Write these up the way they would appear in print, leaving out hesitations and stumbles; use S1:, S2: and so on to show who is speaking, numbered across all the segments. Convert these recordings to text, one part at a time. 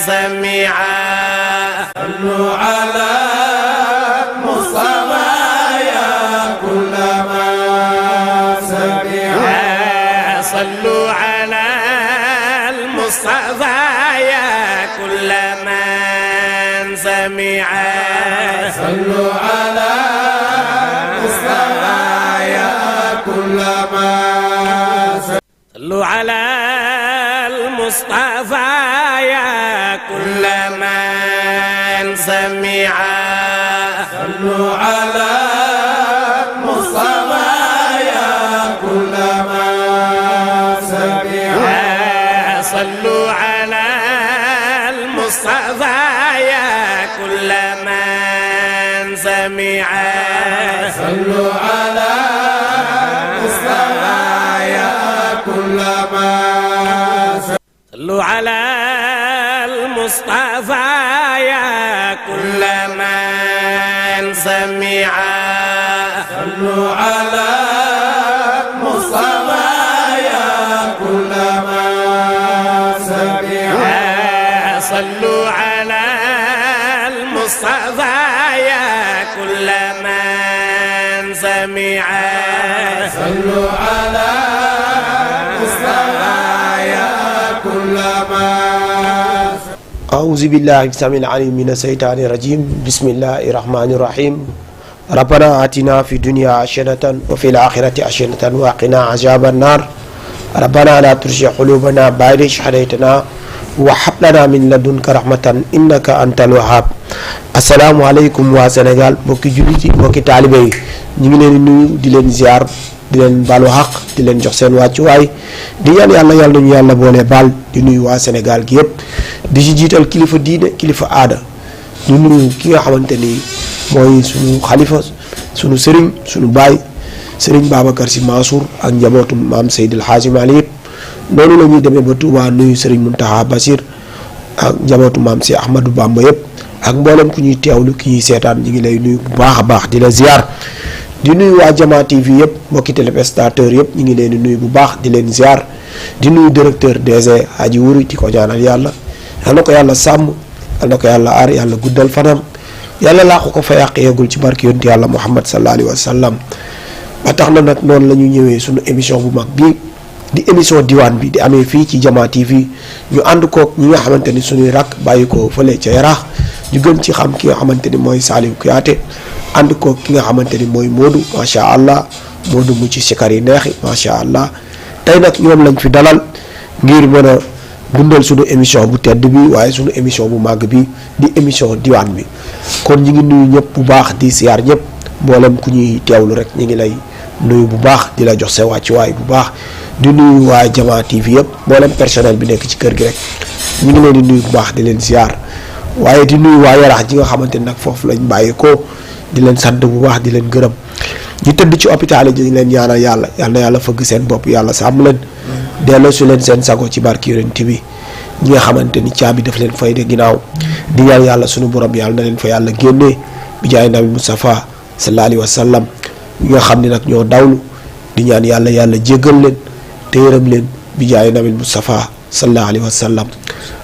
S1: سميعا
S2: صلوا على المصطفى يا كل ما سمع
S1: صلوا على المصطفى يا كل من سمعا
S2: صلوا على المصطفى يا كل ما
S1: صلوا على المصطفى يا كل من سمعا
S2: صلوا على المصطفى يا كل ما سمع
S1: صلوا على المصطفى يا كل من سمعا
S2: صلوا على المصطفى يا كل ما
S1: صلوا على المصطفى يا كل من سمعا
S2: صلوا على المصطفى يا كل ما سمع
S1: صلوا على المصطفى يا كل من سمعا
S2: صلوا على المصطفى يا كل ما
S3: أعوذ بالله السميع العليم من الشيطان الرجيم بسم الله الرحمن الرحيم ربنا آتنا في الدنيا حسنة وفي الآخرة حسنة وقنا عذاب النار ربنا لا تزغ قلوبنا بعد إذ هديتنا وهب لنا من لدنك رحمة إنك أنت الوهاب السلام عليكم waa Sénégal mbokki jullit yi mbokki taalibe yi ñu ngi leen di nuyu di leen ziar di leen baalu xaq di leen jox seen wàccuwaay di ñaan yàlla nañu yàlla boole baal di nuyu waa Sénégal gi yëpp di ci jiital kilifa diine kilifa aada di nuyu ki nga xamante ni mooy sunu xalifa sunu sëriñ sunu baay sëriñ Babacar Sy Mansour ak njabootu maam Seydil Hadji Malick yëpp noonu la ñuy demee ba Touba nuyu sëriñ Mountakha Bassir ak njabootu maam si Ahmadou Bamba yëpp ak mboolem ku ñuy teewlu ki ñuy seetaan ñu ngi lay nuyu bu baax a baax di la ziar di nuyu waa Jama TV yëpp mbokki téléspectateur yëpp ñu ngi leen di nuyu bu baax di leen ziar di nuyu directeur DG Hadji Wuri di ko ñaanal yàlla yal na ko yàlla sàmm yal na ko yàlla aar yàlla guddal fanam yàlla laaxu ko fa yàq yeegul ci barki yonent yàlla Muhammad sallallahu alayhi wa sallam ba tax na nag noonu la ñu ñëwee suñu émission bu mag bii di émission diwaan bi di amee fii ci Jama TV ñu ànd koog ñi nga xamante ni suñuy rakk bàyyi ko fële ca Yaraax ñu gën ci xam ki nga xamante ni mooy Saliou Kouyaté ànd koog ki nga xamante ni mooy Modou macha allah Modou mu ci sikar yi neexi macha allah tey nag ñoom lañ fi dalal ngir mën a dundal suñu émission bu tedd bi waaye suñu émission bu màgg bi di émission diwaan bi kon ñu ngi nuyu ñëpp bu baax di siyaar ñëpp mboolem ku ñuy teewlu rek ñu ngi lay nuyu bu baax di la jox sa wàccuwaay bu baax di nuyu waa Jama TV yëpp mboolem personnel bi nekk ci kër gi rek ñu ngi leen di nuyu bu baax di leen siyaar waaye di nuyu waa Yaraax ji nga xamante ni nag foofu lañ bàyyi ko di leen sant bu baax di leen gërëm ñu tëdd ci hôpital yi di leen ñaanal yàlla yal na yàlla fëgg seen bopp yàlla sàmm leen delloo su leen seen sago ci barki yonent bi ñi nga xamante ni caabi daf leen fay de ginnaaw di ñaan yàlla sunu borom yàlla na leen fa yàlla génnee bi jaay nabi Mustafa sallallahu alayhi wa sallam ñi nga xam ne nag ñoo dawlu di ñaan yàlla jéggal leen te yërëm leen bi jaay nabi Mustafa sallallahu alayhi wa sallam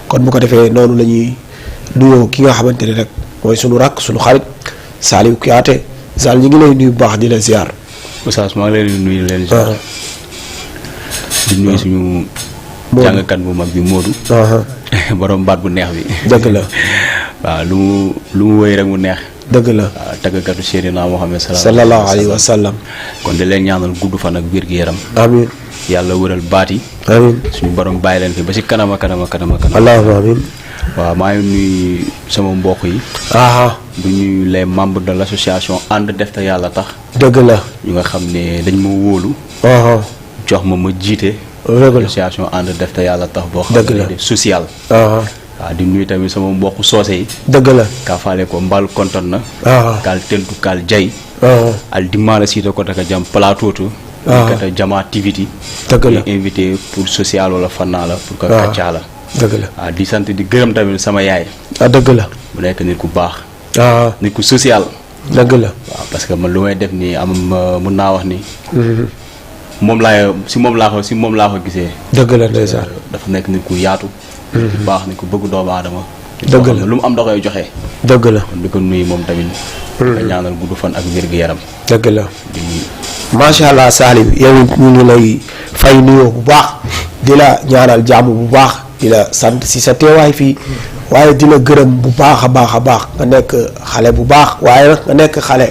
S3: kon bu ko defee noonu la ñuy nuyoo ki nga xamante ni rek mooy sunu rakk sunu xarit Saliou Kouyaté Sall ñu ngi lay nuyu bu baax di la ziar.
S4: Oustaz maa ngi leen di nuyu leen ziar di nuyu suñu jàngkat bu mag bi Modou borom baat bu neex bi
S3: dëgg la
S4: waaw lu mu wëy rek mu neex
S3: dëgg la
S4: waaw tàggkatu Seydina Muhammad
S3: sallallahu alayhi wa sallam
S4: kon di leen ñaanal gudd fan ak wér gu yaram
S3: amiin
S4: yàlla wëral baat yi
S3: amiin
S4: suñu borom bàyyi leen fi ba si kanama
S3: allahumma amiin
S4: waaw maa ngi nuyu sama mbokk yi du ñuy les membres de l'association ànd def te yàlla tax
S3: dëgg la
S4: ñu nga xam ne dañ ma wóolu jox ma jiite association ànd def te yàlla tax boo xam ne def social waaw di nuyu tamit sama mbokk soose yi
S3: dëgg la
S4: ka faale ko mbal konton na kaal tentu kaal jay al dimala siito ko taka jam plateau to kata Jama activité
S3: dëgg la
S4: invité pour social wala fannaa la pour que kacca la
S3: dëgg la
S4: waaw di sant di gërëm tamit sama yaay
S3: dëgg la
S4: mu nekk nit ku baax nit ku social
S3: dëgg la
S4: waaw parce que man lu may def nii am mun naa wax ni moom laa ko gisee
S3: dëgg la ndeysaan
S4: dafa nekk nit ku yaatu ku baax ni ku bëgg doomu aadama.
S3: dëgg la
S4: lu mu am da koy joxe.
S3: dëgg la
S4: kon di ko nuyu moom tamit. nga ñaanal gudd fan ak wér gu yaram.
S3: dëgg la macha allah Salim yow ñu ngi lay fay nuyoo bu baax di la ñaanal jàmm bu baax di la sant si sa teewaay fii waaye di la gërëm bu baax a baax nga nekk xale bu baax waaye nag nga nekk xale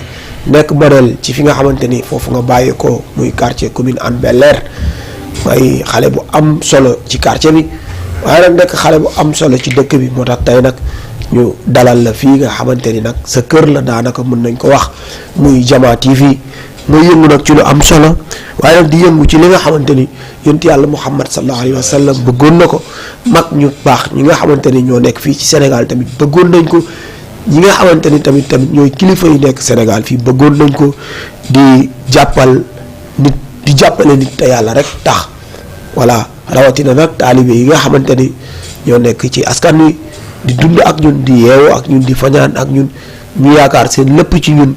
S3: nekk modèle ci fi nga xamante ni foofu nga bàyyi ko muy quartier commune Hann Bel-Air may xale bu am solo ci quartier bi waaye nag nekk xale bu am solo ci dëkk bi moo tax tey nag ñu dalal la fii nga xamante ni nag sa kër la daanaka mën nañ ko wax muy Jama TV muy yëngu nag ci lu am solo waaye nag di yëngu ci li nga xamante ni yonent yàlla Muhammad sallallahu alayhi wa sallam bëggoon na ko mag ñu baax ñi nga xamante ni ñoo nekk fii ci Sénégal tamit bëggoon nañ ko ñi nga xamante ni tamit ñooy kilifa yi nekk Sénégal fii bëggoon nañ ko di jàppal nit di jàppale nit te yàlla rek tax voilà rawatina nag taalibe yi nga xamante ni ñoo nekk ci askan wi di dund ak ñun di yeewoo ak ñun di fañaan ak ñun ñu yaakaar seen lépp ci ñun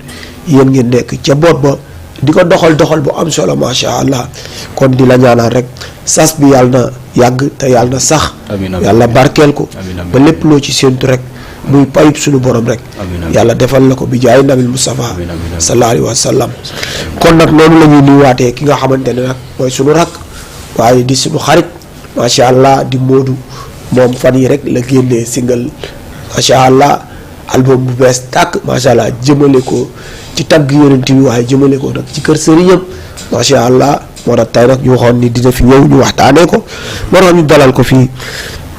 S3: yéen ngeen nekk ca boot ba di ko doxal bu am solo macha allah kon di la ñaanal rek sas bi yàlla na yàgg te yàlla na sax. yàlla barkeel ko. ba lépp loo ci séentu rek muy payub suñu borom rek. yàlla defal la ko bi jaay nabil Mustafa sallallahu alayhi wa sallam. kon nag noonu la ñuy nuyuwaatee ki nga xamante ne nag mooy suñu rak waaye di suñu xarit macha allah di Modou moom fan yi rek la génnee single macha allah album bu bees tàkk macha allah jëmale ko ci tagg yonent bi waaye jëmale ko nag ci kër sëriñam macha allah moo tax tey nag ñu waxoon ni dina fi ñëw ñu waxtaanee ko moo tax ñu dalal ko fii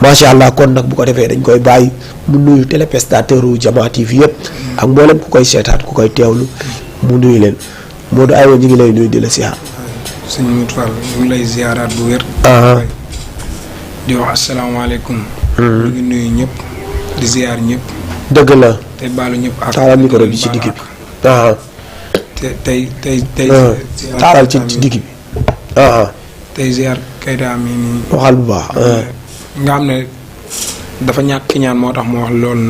S3: macha allah kon nag bu ko defee dañ koy bàyyi mu nuyu téléspectateur u Jama TV yëpp ak mboolem ku koy seetaat ku koy teewlu mu nuyu leen Modou aywa ñu ngi lay nuyu di la siyaar.
S5: sëñ Modou Fall ñu ngi lay ziaraat bu wér. di wax asalaamaaleykum. ñu ngi nuyu ñëpp di ziar ñëpp.
S3: dëgg la.
S5: tey baalu ñëpp ak.
S3: taalal micro bi ci digg bi.
S5: tey.
S3: taalal ci digg bi.
S5: tey ziar Keita mi nii.
S3: waxal bu baax.
S5: nga xam ne dafa ñàkk ki ñaan moo tax mu wax loolu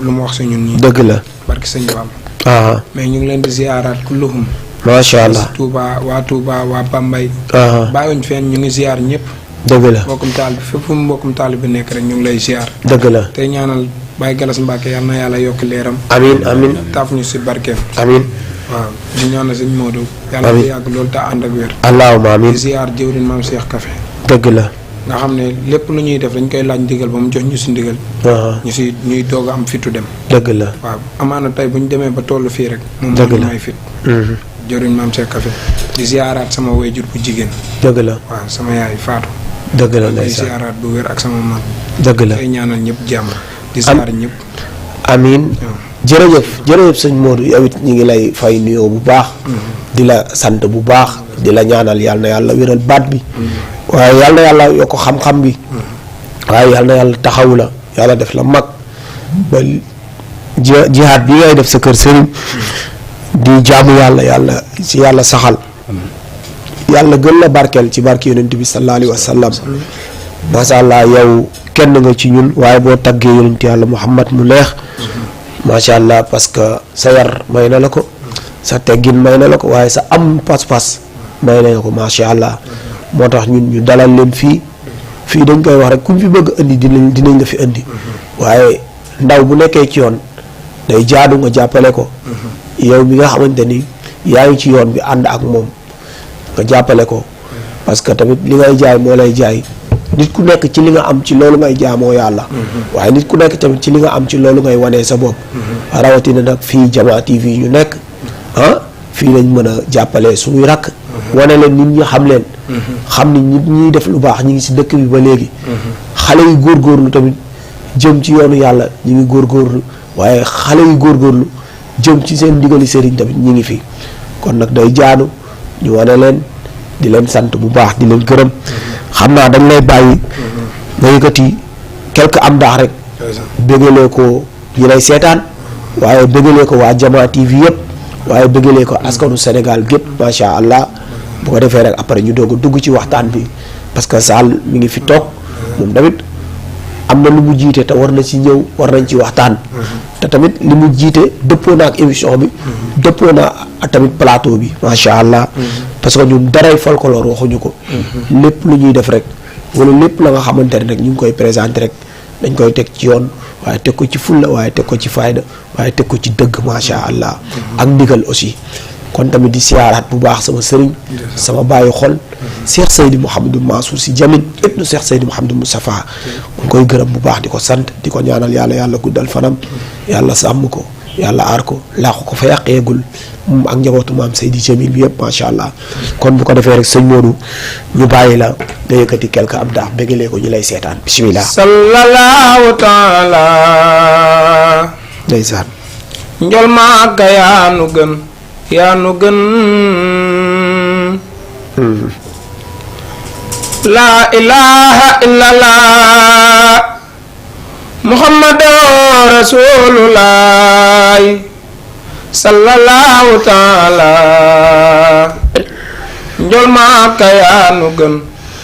S5: lu mu wax si ñun ñii.
S3: dëgg la.
S5: barki sëñ Bamba. mais ñu ngi leen di ziaraat kulluhum.
S3: macha allah
S5: waa Touba waa Bambey. bàyyiwuñ fenn ñu ngi ziar ñëpp.
S3: dëgg la
S5: mbokkum taal bi fépp fu mu mbokkum taal bi nekk rek ñu ngi lay ziar.
S3: dëgg la
S5: tey ñaanal Baye Galas Mbacke yal na yàlla yokk leeram.
S3: amiin
S5: taaf ñu si barkeem.
S3: amiin
S5: waaw di ñaanal sëñ Modou. yàlla na yàgg loolu te ànd ak wér.
S3: allahumma amiin
S5: di ziar jëwrin maam Cheikh Café.
S3: dëgg la.
S5: nga xam ne lépp lu ñuy def dañ koy laaj ndigal ba mu jox ñu si ndigal. ñuy doog a am fitu dem.
S3: dëgg la
S5: waaw amaana tey bu ñu demee ba tollu fii rek. moom moo ñu may fit. jëwrin maam Cheikh Café di ziaraat sama wayjur bu jigéen.
S3: dëgg la
S5: waaw sama yaay Fatou.
S3: dëgg la
S5: di ziaraat bu wér ak sama maam.
S3: dëgg la
S5: tey ñaanal ñëpp jàmm. di ziar ñëpp.
S3: amiin jërëjëf sëñ Modou yow it ñu ngi lay fay nuyoo bu baax. di la sant bu baax di la ñaanal yàlla na yàlla wéral baat bi. waaye yàlla na yàlla yokk xam-xam bi. waaye yàlla na yàlla taxawu la yàlla def la mag ba jihaad bi ngay def sa kër sëriñ di jaamu yàlla ci yàlla saxal. yàlla gën la barkeel ci barke yonent bi sallallahu alayhi wa sallam. macha allah yow kenn nga ci ñun waaye boo taggee yonent yàlla Muhammad mu neex. macha allah parce que sa yar may na la ko. sa teggin may na la ko waaye sa am pas-pas may na la ko macha allah. moo tax ñun ñu dalal leen fii dañ koy wax rek ku fi bëgg indi dinañ la fi indi. waaye ndaw bu nekkee ci yoon day jaadu nga jàppale ko. yow mi nga xamante ni yaa ngi ci yoon bi ànd ak moom nga jàppale ko parce que tamit li ngay jaay moo lay jaay nit ku nekk ci li nga am ci loolu ngay jaamoo yàlla. waaye nit ku nekk tamit ci li nga am ci loolu ngay wanee sa bopp. rawatina nag fii Jama TV ñu nekk fii lañ mën a jàppale suñuy rakk. wane leen nit ñi xam leen. xam ni nit ñiy def lu baax ñi ngi si dëkk bi ba léegi. xale yu góorgóorlu tamit jëm ci yoonu yàlla ñi ngi góorgóorlu waaye xale yu góorgóorlu jëm ci seen ndigali sëriñ tamit ñi ngi fi kon nag day jaanu ñu wane leen di leen sant bu baax di leen gërëm xam naa dañ lay bàyyi nga yëkkati quelque am daax rek bëggalee ko yi lay seetaan waaye bëggalee ko waa Jama TV yëpp waaye bëggalee ko askanu Sénégal gépp macha allah bu ko defee rek après ñu doog a dugg ci waxtaan bi parce que Sall mi ngi fi toog moom tamit am na lu mu jiite te war na ci ñëw war nañ ci waxtaan. te tamit li mu jiite dëppoo na ak émission bi. dëppoo na tamit plateau bi macha allah. parce que ñun daray folklore waxuñu ko. lépp lu ñuy def rek wala lépp la nga xamante ne rek ñu ngi koy présenté rek dañ koy teg ci yoon waaye teg ko ci fulla waaye teg ko ci fayda waaye teg ko ci dëgg macha allah ak ndigal aussi. kon tamit di siyaaraat bu baax sama sëriñ sama bàyyi xol Cheikh Seydi Mouhamadou Mansour Sy Djamil ibnu Cheikh Seydi Mouhamadou Moustapha mu ngi koy gërëm bu baax di ko sant di ko ñaanal yàlla guddal fanam yàlla sàmm ko yàlla aar ko laaxu ko fa yàqeegul moom ak njabootu maam Seydi Djamil bi yëpp macha allah. kon bu ko defee rek sëñ Modou ñu bàyyi la nga yëkkati quelque am daax bégalee ko ñu lay seetaan bisimilah.
S5: sallallahu taala.
S3: ndeysaan.
S5: njol Màkka yaa nu gën. yaa nu gën. laa ilaha illallah muhammadu rasulullah sallallahu taala. njol Màkka yaa nu gën.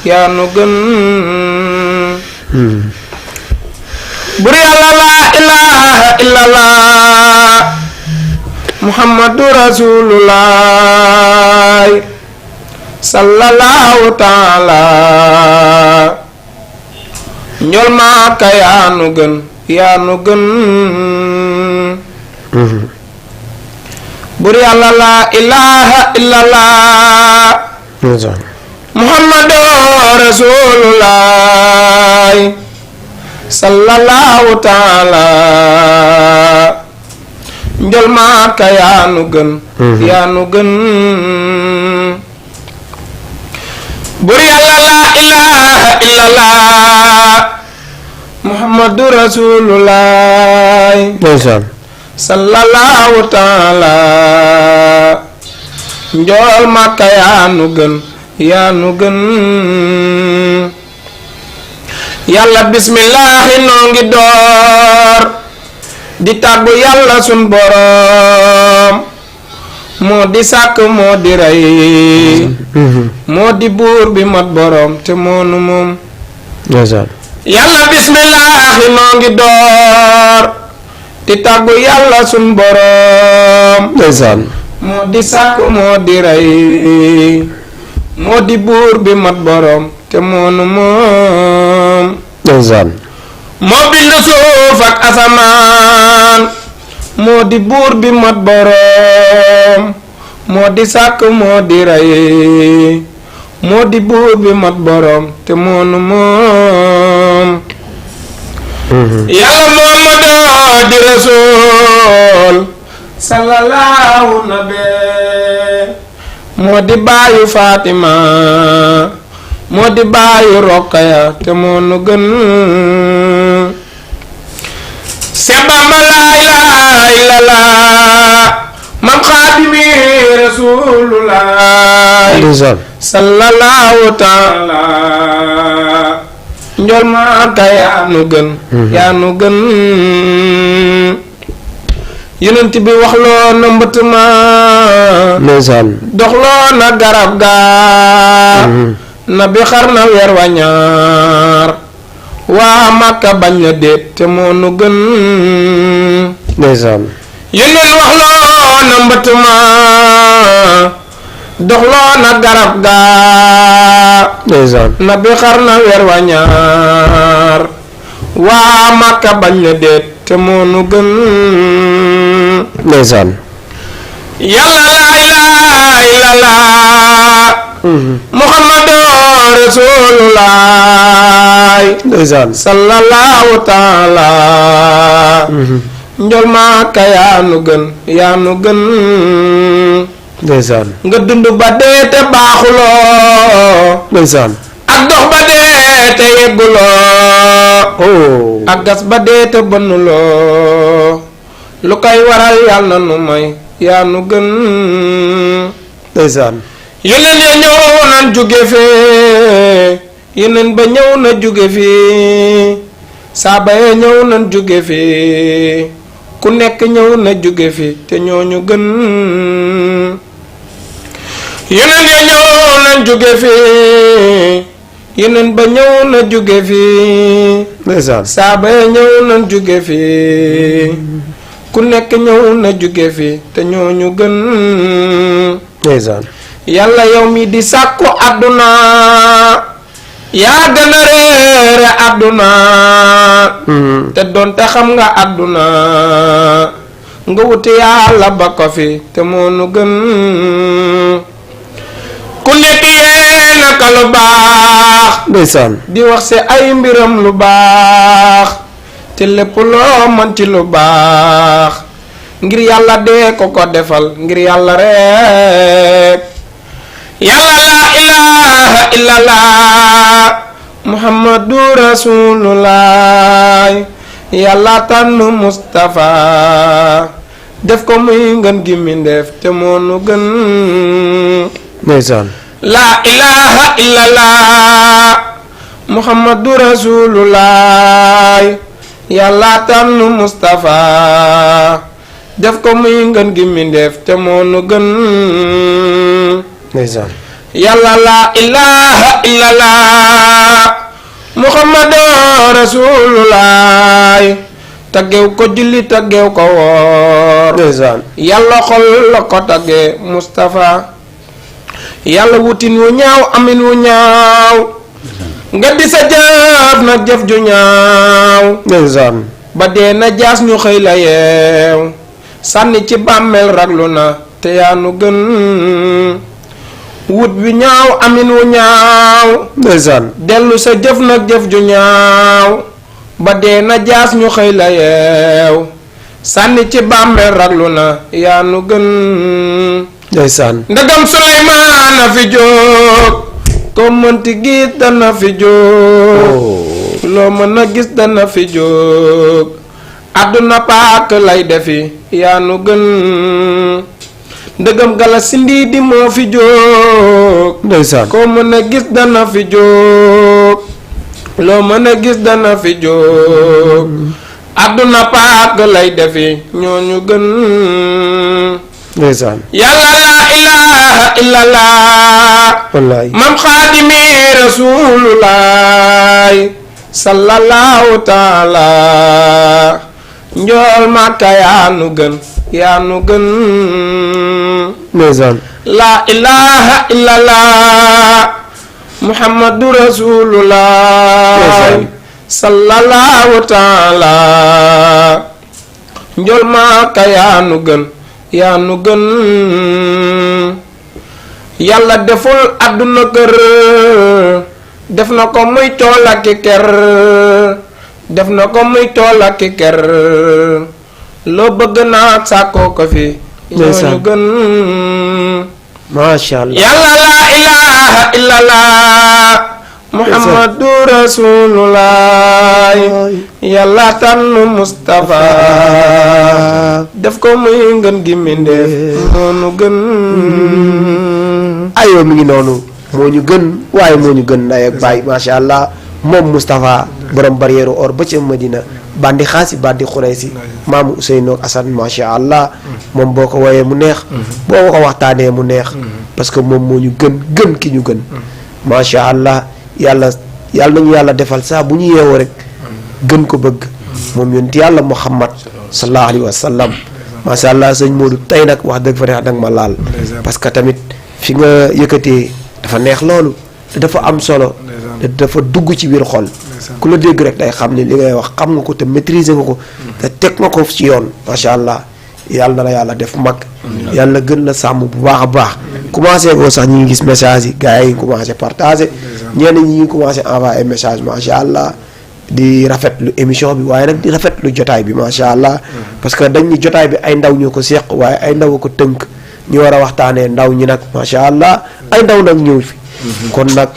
S5: yaa nu gën. bur yàlla laa ilaha illallah muhammadu rasulullah sallallahu taala. njol Màkka yaa nu gën. yaa nu gën. bur yàlla laa ilaha illallah muhammadu rasulullah sallallahu taala. njol Màkka yaa nu gën. yaa nu gën. bur yàlla laa ilaha illallah muhammadu rasulullah sallallahu taala. njol Màkka yaa nu gën. yaa nu gën. yàlla bismillahi noo ngi door di tàggu yàlla sun boroom moo di sàkk moo di rey moo di buur bi mat boroom te moonu moom. yàlla bismillahi noo ngi door di tàggu yàlla sun boroom moo di sàkk moo di rey moo di buur bi mat boroom te moonu moom. moo bind suuf ak asamaan moo di buur bi mat boroom moo di sàkk moo di rey moo di buur bi mat boroom te moonu moom. yàlla Muhammadu di rasul sallallahu nabi moo di baayu Fatima moo di baayu Roqaya te moo nu gën. Seex Bamba laa ilaaha illallah mam xaadimi rasulullah sallallahu taala. njol Màkka yaa nu gën. yaa nu gën. yonent bi wax loo na mbëtt ma dox loo na garab gaa na bi xar na weer wa ñaar waa Màkka bañ na déet te moo nu gën. yonent wax loo na mbëtt ma dox loo na garab gaa na bi xar na weer wa ñaar waa Màkka bañ na déet te moo nu gën. yàlla laa ilaaha illallah muhammadu rasulullah sallallahu taala. njol Màkka yaa nu gën. yaa nu gën. nga dund ba dee te baaxuloo ak dox ba dee te yegguloo ak gas ba dee te bënnuloo lu koy waral yàlla na nu may. yaa nu gën. yeneen ya ñëw nan jóge fee yeneen ba ñëw na jóge fii saaba ya ñëw nan jóge fii ku nekk ñëw na jóge fii te ñooñu gën. yeneen ya ñëw nan jóge fii yeneen ba ñëw na jóge fii saaba ya ñëw nan jóge fii ku nekk ñëw na jóge fii te ñooñu gën. yàlla yow mi di sàkku àdduna yaa gën a réere àdduna te doonte xam nga àdduna nga wuti yàlla ba ko fi te moo nu gën ku nekk yéena ka lu baax
S3: ndeysaan
S5: di wax si ay mbiram lu baax te lépp loo mën ci lu baax ngir yàlla dee ko ko defal ngir yàlla rek yàlla laa ilaha illallah muhammadu rasulullah yàlla tànn Mustafa def ko muy ngën gi mindeef te moo nu gën
S3: ndeysaan
S5: laa ilaha illallah muhammadu rasulullah yàlla tànn Mustafa def ko muy ngën gi mindeef te moo nu gën
S3: ndeysaan
S5: yàlla laa ilaha illallah muhammadu rasulullah taggew ko julli taggew ko woor
S3: ndeysaan
S5: yàlla xol la ko tagge Mustafa yàlla wutin wu ñaaw amin wu ñaaw nga di sa jëf nag jëf ju ñaaw
S3: ndeysaan
S5: ba dee na jaas ñu xëy la yeew sànni ci bàmmeel raglu na te yaa nu gën wut bi ñaaw amin wu ñaaw
S3: ndeysaan
S5: dellu sa jëf nag jëf ju ñaaw ba dee na jaas ñu xëy la yeew sànni ci bàmmeel raglu na yaa nu gën
S3: ndeysaan
S5: ndegam Suleymaan a fi jóg ko mënti gis dana fi jóg loo mën a gis dana fi jóg àdduna paak lay defi yaa nu gën ndegam gala sindi di moo fi jóg
S3: ndeysaan
S5: ko mën a gis dana fi jóg loo mën a gis dana fi jóg àdduna paak lay defi ñooñu gën
S3: ndeysaan
S5: yàlla laa ilaha illallah
S3: wallaay
S5: mam xaadimi rasulullah sallallahu taala njool màkka yaa nu gën yaa nu gën
S3: ndeysaan
S5: laa ilaha illallah muhammadu rasulullah sallallahu taala njool màkka yaa nu gën yaa nu gën yàlla deful àdduna kër def na ko muy tool ak i ker def na ko muy tool ak i ker loo bëgg naa sàkkoo ko fi ñooñu gën
S3: masha Allah
S5: yàlla laa ilaha illallah muhammadu rasulullah yàlla tànn Mustafa def ko muy ngën gi mindeef noonu gën
S3: ayoo mi ngi noonu moo ñu gën waaye moo ñu gën ndey ak baay masha Allah moom Moustapha borom barrière or ba ca Medina bandi xaasi bandi xuraysi maamu Ousseynou ak Assane masha Allah moom boo ko woyee mu neex boo ko waxtaanee mu neex parce que moom moo ñu gën ki ñu gën masha Allah yàlla nañu yàlla defal saa bu ñu yeewoo rek gën ko bëgg moom yonent yàlla Muhammad sallallahu alayhi wa sallam masha Allah sëñ Modou tey nag wax dëgg fa neex danga ma laal parce que tamit fi nga yëkkatee dafa neex loolu te dafa am solo te dafa dugg ci biir xol ku la dégg rek day xam ne li ngay wax xam nga ko te maîtriser nga ko te teg nga ko ci yoon masha Allah yàlla na la yàlla def mag yàlla gën la sàmm bu baax a baax commencé koo sax ñi ngi gis message yi gars yi commencé partager ñenn ñi ngi commencé envoyer message masha Allah di rafetlu émission bi waaye nag di rafetlu jotaay bi masha Allah parce que dañ ni jotaay bi ay ndaw ñoo ko seq waaye ay ndaw ko tënk ñu war a waxtaanee ndaw ñi nag masha Allah ay ndaw nag ñëw fi kon nag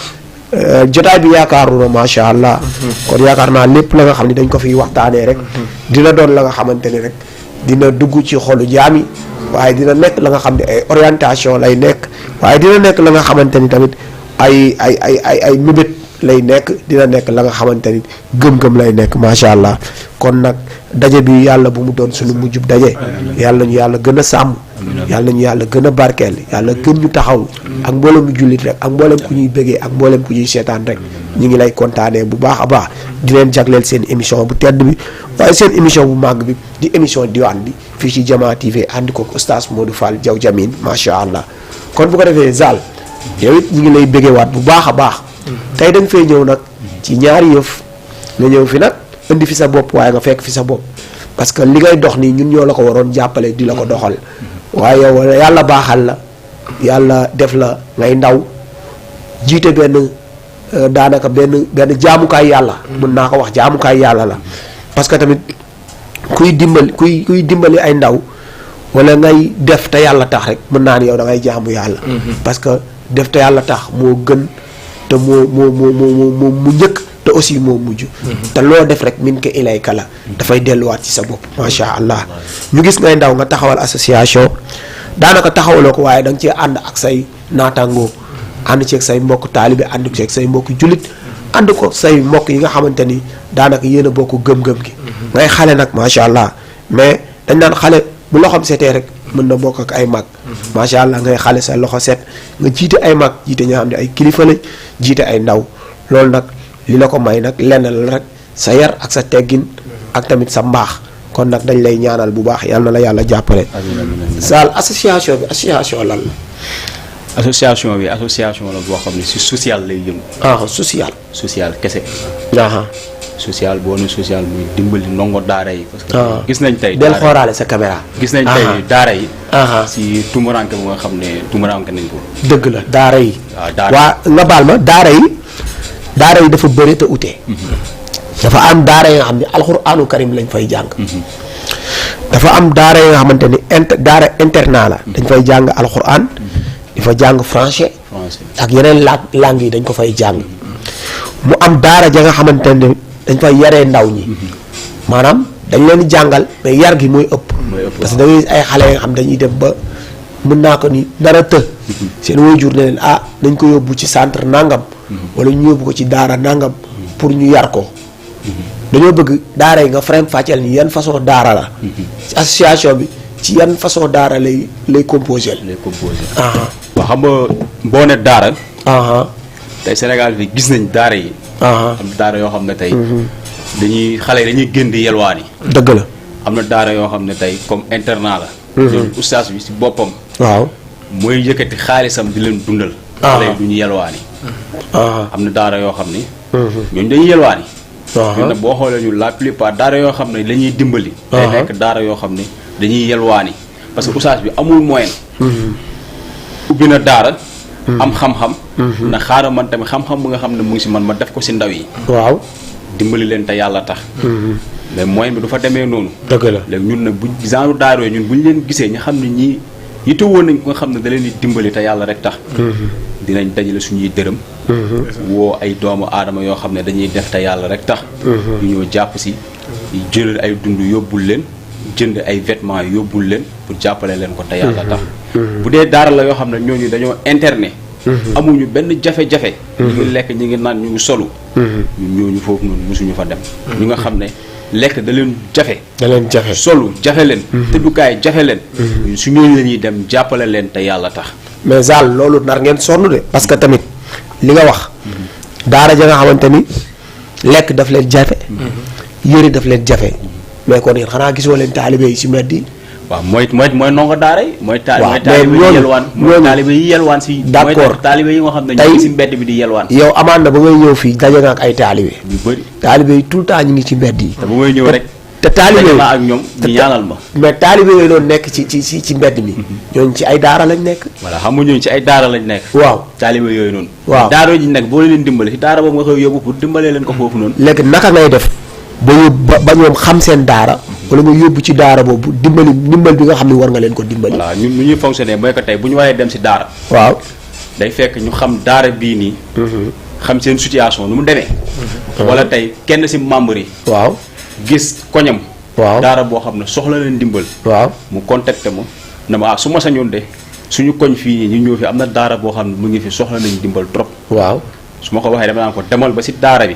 S3: jotaay bi yaakaaru na masha Allah kon yaakaar naa lépp la nga xam ne dañ ko fiy waxtaanee rek dina doon la nga xamante ni rek dina dugg ci xolu jaami waaye dina nekk la nga xam ne ay orientation lay nekk waaye dina nekk la nga xamante ni tamit ay mébét lay nekk dina nekk la nga xamante ni gëm-gëm lay nekk masha Allah kon nag daje bi yàlla bu mu doon suñu mujjub daje yàlla ñu yàlla gën a sàmm yàlla ñu yàlla gën a barkeel yàlla gën ñu taxaw ak mboolem mu jullit rek ak mboolem ku ñuy bëggee ak mboolem ku ñuy seetaan rek ñu ngi lay kontaanee bu baax a baax di leen jagleel seen émission bu tedd bi waaye seen émission bu màgg bi di émission diwaan bi fii ci Jamaa TV ànd ko oustaz Modou Fall Diaw Jamil masha Allah kon bu ko defee Zal yow it ñu ngi lay bëggeewaat bu baax a baax tey da nga fay ñëw nag ci ñaari yëf nga ñëw fi nag indi fi sa bopp waaye nga fekk fi sa bopp parce que li ngay dox nii ñun ñoo la ko waroon jàppale di la ko doxal waaye yow yàlla baaxal la yàlla def la ngay ndaw jiite benn daanaka benn jaamukaay yàlla mën naa ko wax jaamukaay yàlla la parce que tamit kuy dimbali ay ndaw wala ngay def te yàlla tax rek mën naa ni yow da ngay jaamu yàlla parce que def te yàlla tax moo gën te moo mu njëkk te aussi moo mujj te loo def rek min ko ilayka la dafay delluwaat ci sa bopp macha allah ñu gis ngay ndaw nga taxawal association daanaka taxawaloo ko waaye da nga cee ànd ak say naataangoo ànd ceeg say mbokk taalibe ànd ceeg say mbokk jullit ànd ko say mbokk yi nga xamante ni daanaka yéen a bokk gëm-gëm gi ngay xale nag macha allah mais dañ naan xale bu loxoom setee rek mën na bokk ak ay mag macha allah ngay xale sa loxo set nga jiite ay mag jiite ñoo xam ne ay kilifa lañ jiite ay ndaw loolu nag li la ko may nag lenn la rek sa yar ak sa teggin ak tamit sa mbaax kon nag dañ lay ñaanal bu baax yal na la yàlla jàppale. Zal association bi association lan la.
S4: association la boo xam ne si social lay yëngu.
S3: social.
S4: social kese. social boo ne social muy dimbali ndongo daara yi. parce que gis nañ tey.
S3: del xooraale sa caméra.
S4: gis nañ tey daara yi. si tumuranke bu nga xam ne tumuranke nañ ko.
S3: dëgg la daara yi.
S4: waa
S3: nga baal ma daara yi dafa bëri te ute. dafa am daara yi nga xam ne alxuraanu karim lañ fay jàng. dafa am daara yi nga xamante ni daara internat la. dañ fay jàng alxuraan. di fa jàng français. ak yeneen langue yi dañ ko fay jàng. mu am daara ja nga xamante ne dañ fay yaree ndaw ñi. maanaam dañ leen di jàngal mais yar gi mooy ëpp. parce que da ngay ay xale nga xam dañuy dem ba mën naa ko ni dara të. seen waajur ne leen nañ ko yóbbu ci centre nangam. wala ñu yóbbu ko ci daara nangam. pour ñu yar ko. dañoo bëgg daara yi nga frame fàcceel ni yan façon daara la. association bi ci yan façon daara lay composé.
S4: waaw xam nga boo ne daara. tey Sénégal bi gis nañ daara yi. am daara yoo xam ne tey. xale yi dañuy gën di yelwaan yi.
S3: dëgg la.
S4: am na daara yoo xam ne tey comme internat la. loolu ustaas bi si boppam.
S3: waaw
S4: mooy yëkkati xaalisam di leen dundal. xale yi du ñu yelwaan yi. am na daara yoo xam ni. ñooñu dañuy yelwaan yi. ñun nag boo xoolee ñu la plupart daara yoo xam ne dañuy dimbali. day nekk daara yoo xam ne dañuy yelwaan yi parce que ustaas bi amul moyen. ubbi na daara. am xam-xam. na xaaral man tamit xam-xam bu nga xam ne mu ngi si man ma def ko si ndaw yi.
S3: waaw
S4: dimbali leen te yàlla tax. mais moyen bi du fa demee noonu.
S3: dëgg la
S4: léegi ñun nag bu genre daara yooyu ñun bu ñu leen gisee ñu xam ne ñii yittewoon nañ ko nga xam ne da leen di dimbali te yàlla rek tax. dinañ dajale suñuy dërëm. woo ay doomu aadama yoo xam ne dañuy def te yàlla rek tax. ñu ñëw jàpp si jëlal ay dund yóbbul leen jënd ay vêtements yóbbul leen pour jàppale leen ko te yàlla tax. bu dee daara la yoo xam ne ñooñu dañoo internet. amuñu benn jafe-jafe. ñu ngi lekk ñu ngi naan ñu ngi solu. ñun ñooñu foofu noonu mosuñu fa dem. ñu nga xam ne lekk da leen jafe. solu jafe leen. tëddukaay jafe leen. su ñooñu la ñuy dem jàppale leen te yàlla tax.
S3: mais Zal loolu nar ngeen sonn de parce que tamit li nga wax. daara ja nga xamante ni lekk daf leen jafe. yëri daf leen jafe. mais kon yéen xanaa gisoo leen taalibe yi si mbedd yi.
S4: waaw mooy ndongo daara yi. mooy taalibe yi yelwaan mooy taalibe yi yelwaan si.
S3: d'accord
S4: mooy taalibe yi nga xam ne ñu ngi si mbedd bi di yelwaan.
S3: yow amaan na ba ngay ñëw fii daje nga ak ay taalibe.
S4: yu bëri
S3: taalibe yi tout le temps ñu ngi ci mbedd yi.
S4: te bu may ñëw rek.
S3: te taalibe yi
S4: ak ñoom ñu ñaanal ma.
S3: mais taalibe yooyu doon nekk ci mbedd mi. ñooñu ci ay daara lañ nekk.
S4: voilà xam nga ñooñu ci ay daara lañ nekk.
S3: waaw
S4: taalibe yooyu noonu.
S3: waaw
S4: daara yi nekk boo leen dimbale si daara boobu nga koy yóbbu pour dimbalee leen ko foofu noonu.
S3: léegi naka ngay def ba ñoom xam seen daara wala nga yóbbu ci daara boobu dimbal bi nga xam ne war nga leen ko dimbali.
S4: voilà ñun nu ñuy fonctionner mooy que tey bu ñu waree dem si daara.
S3: waaw
S4: day fekk ñu xam daara bii nii. xam seen situation nu mu demee. wala tey kenn si membre yi.
S3: waaw
S4: gis koñam.
S3: waaw
S4: daara boo xam ne soxla leen dimbal.
S3: waaw
S4: mu contacté ma na ma su ma sañoon de suñu koñ fii nii ñu ñëw fi am na daara boo xam ne mu ngi fi soxla nañ dimbal trop.
S3: waaw
S4: su ma ko waxee dama naan ko demal ba si daara bi.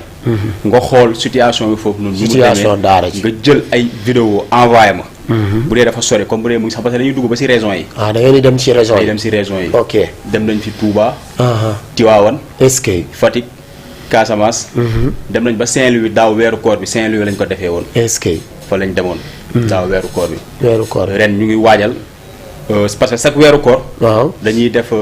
S4: nga xool situation bi foofu noonu.
S3: situation daara ji
S4: nga jël ay vidéo envoyé ma. bu dee dafa sori comme bu dee mu ngi sax parce que dañuy dugg ba si régions yi.
S3: da ngeen di dem ci régions yi
S4: dem si régions yi.
S3: ok
S4: dem nañ fi Touba.
S3: Tivaouane. est-ce que
S4: Fatick Casamance. dem nañ ba Saint-Louis daaw weeru koor bi Saint-Louis lañ ko defee woon.
S3: est-ce que
S4: fa lañ demoon. daaw weeru koor bi.
S3: weeru koor bi
S4: ren ñu ngi waajal. parce que chaque weeru koor.
S3: waaw
S4: dañuy def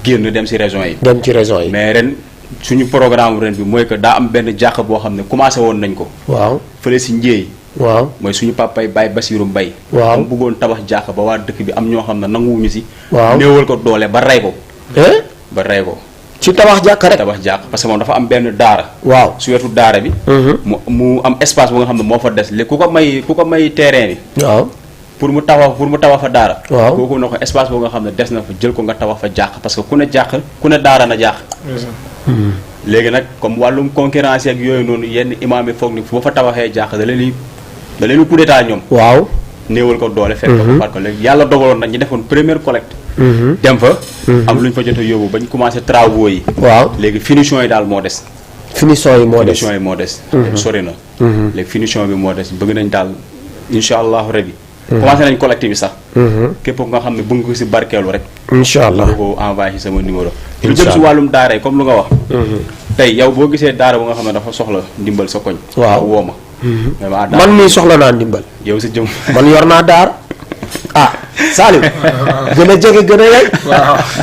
S4: génn dem si régions yi.
S3: dem ci régions yi
S4: mais ren suñu programme ren bi mooy que daa am benn jàkk boo xam ne commencé woon nañ ko.
S3: waaw
S4: fële si Njéey.
S3: waaw
S4: mooy suñu papay Baye Bassirou Mbaye.
S3: waaw
S4: mu bëggoon tabax jàkk ba waa dëkk bi am ñoo xam ne nanguwuñu si.
S3: waaw
S4: néewal ko doole ba rey ko.
S3: eh
S4: ba rey ko.
S3: ci tabax jàkka rek.
S4: tabax jàkk parce que moom dafa am benn daara.
S3: waaw
S4: su wetu daara bi. mu am espace bu nga xam ne moo fa des léegi ku ko may terrain bi.
S3: waaw
S4: pour mu tabax fa daara.
S3: waaw
S4: kooku na ko espace boo nga xam ne des na fa jël ko nga tabax fa jàkk parce que ku ne jàkk ku ne daara na jàkk. léegi nag comme wàllum concurrence ak yooyu noonu yenn imaam yi foog ni fu ma fa tabaxee jàkk da leen di coup d'état ñoom.
S3: waaw
S4: néewal ko doole. fekk ko faat ko léegi yàlla dogaloon nag ñu defoon première collecte. dem fa. am lu ñu fa jot a yóbbu ba ñu commencé travaux yi.
S3: waaw
S4: léegi finition yi daal moo des.
S3: finition yi moo des
S4: finition yi moo des. sori na. léegi finition bi moo des bëgg nañ daal incha allahu rabi. commencé nañ collecte bi sax. képp ku nga xam ne bëgg ko si barkeelu rek.
S3: incha allah
S4: nga ko envoyé si sama numéro. lu jëm si wàllum daara yi comme lu nga wax. tey yow boo gisee daara bu nga xam ne dafa soxla ndimbal sa koñ.
S3: waaw
S4: woo ma.
S3: man mii soxla naa ndimbal.
S4: yow si jëm.
S3: man yor naa daara ah Saliou gën a jege gën a yey.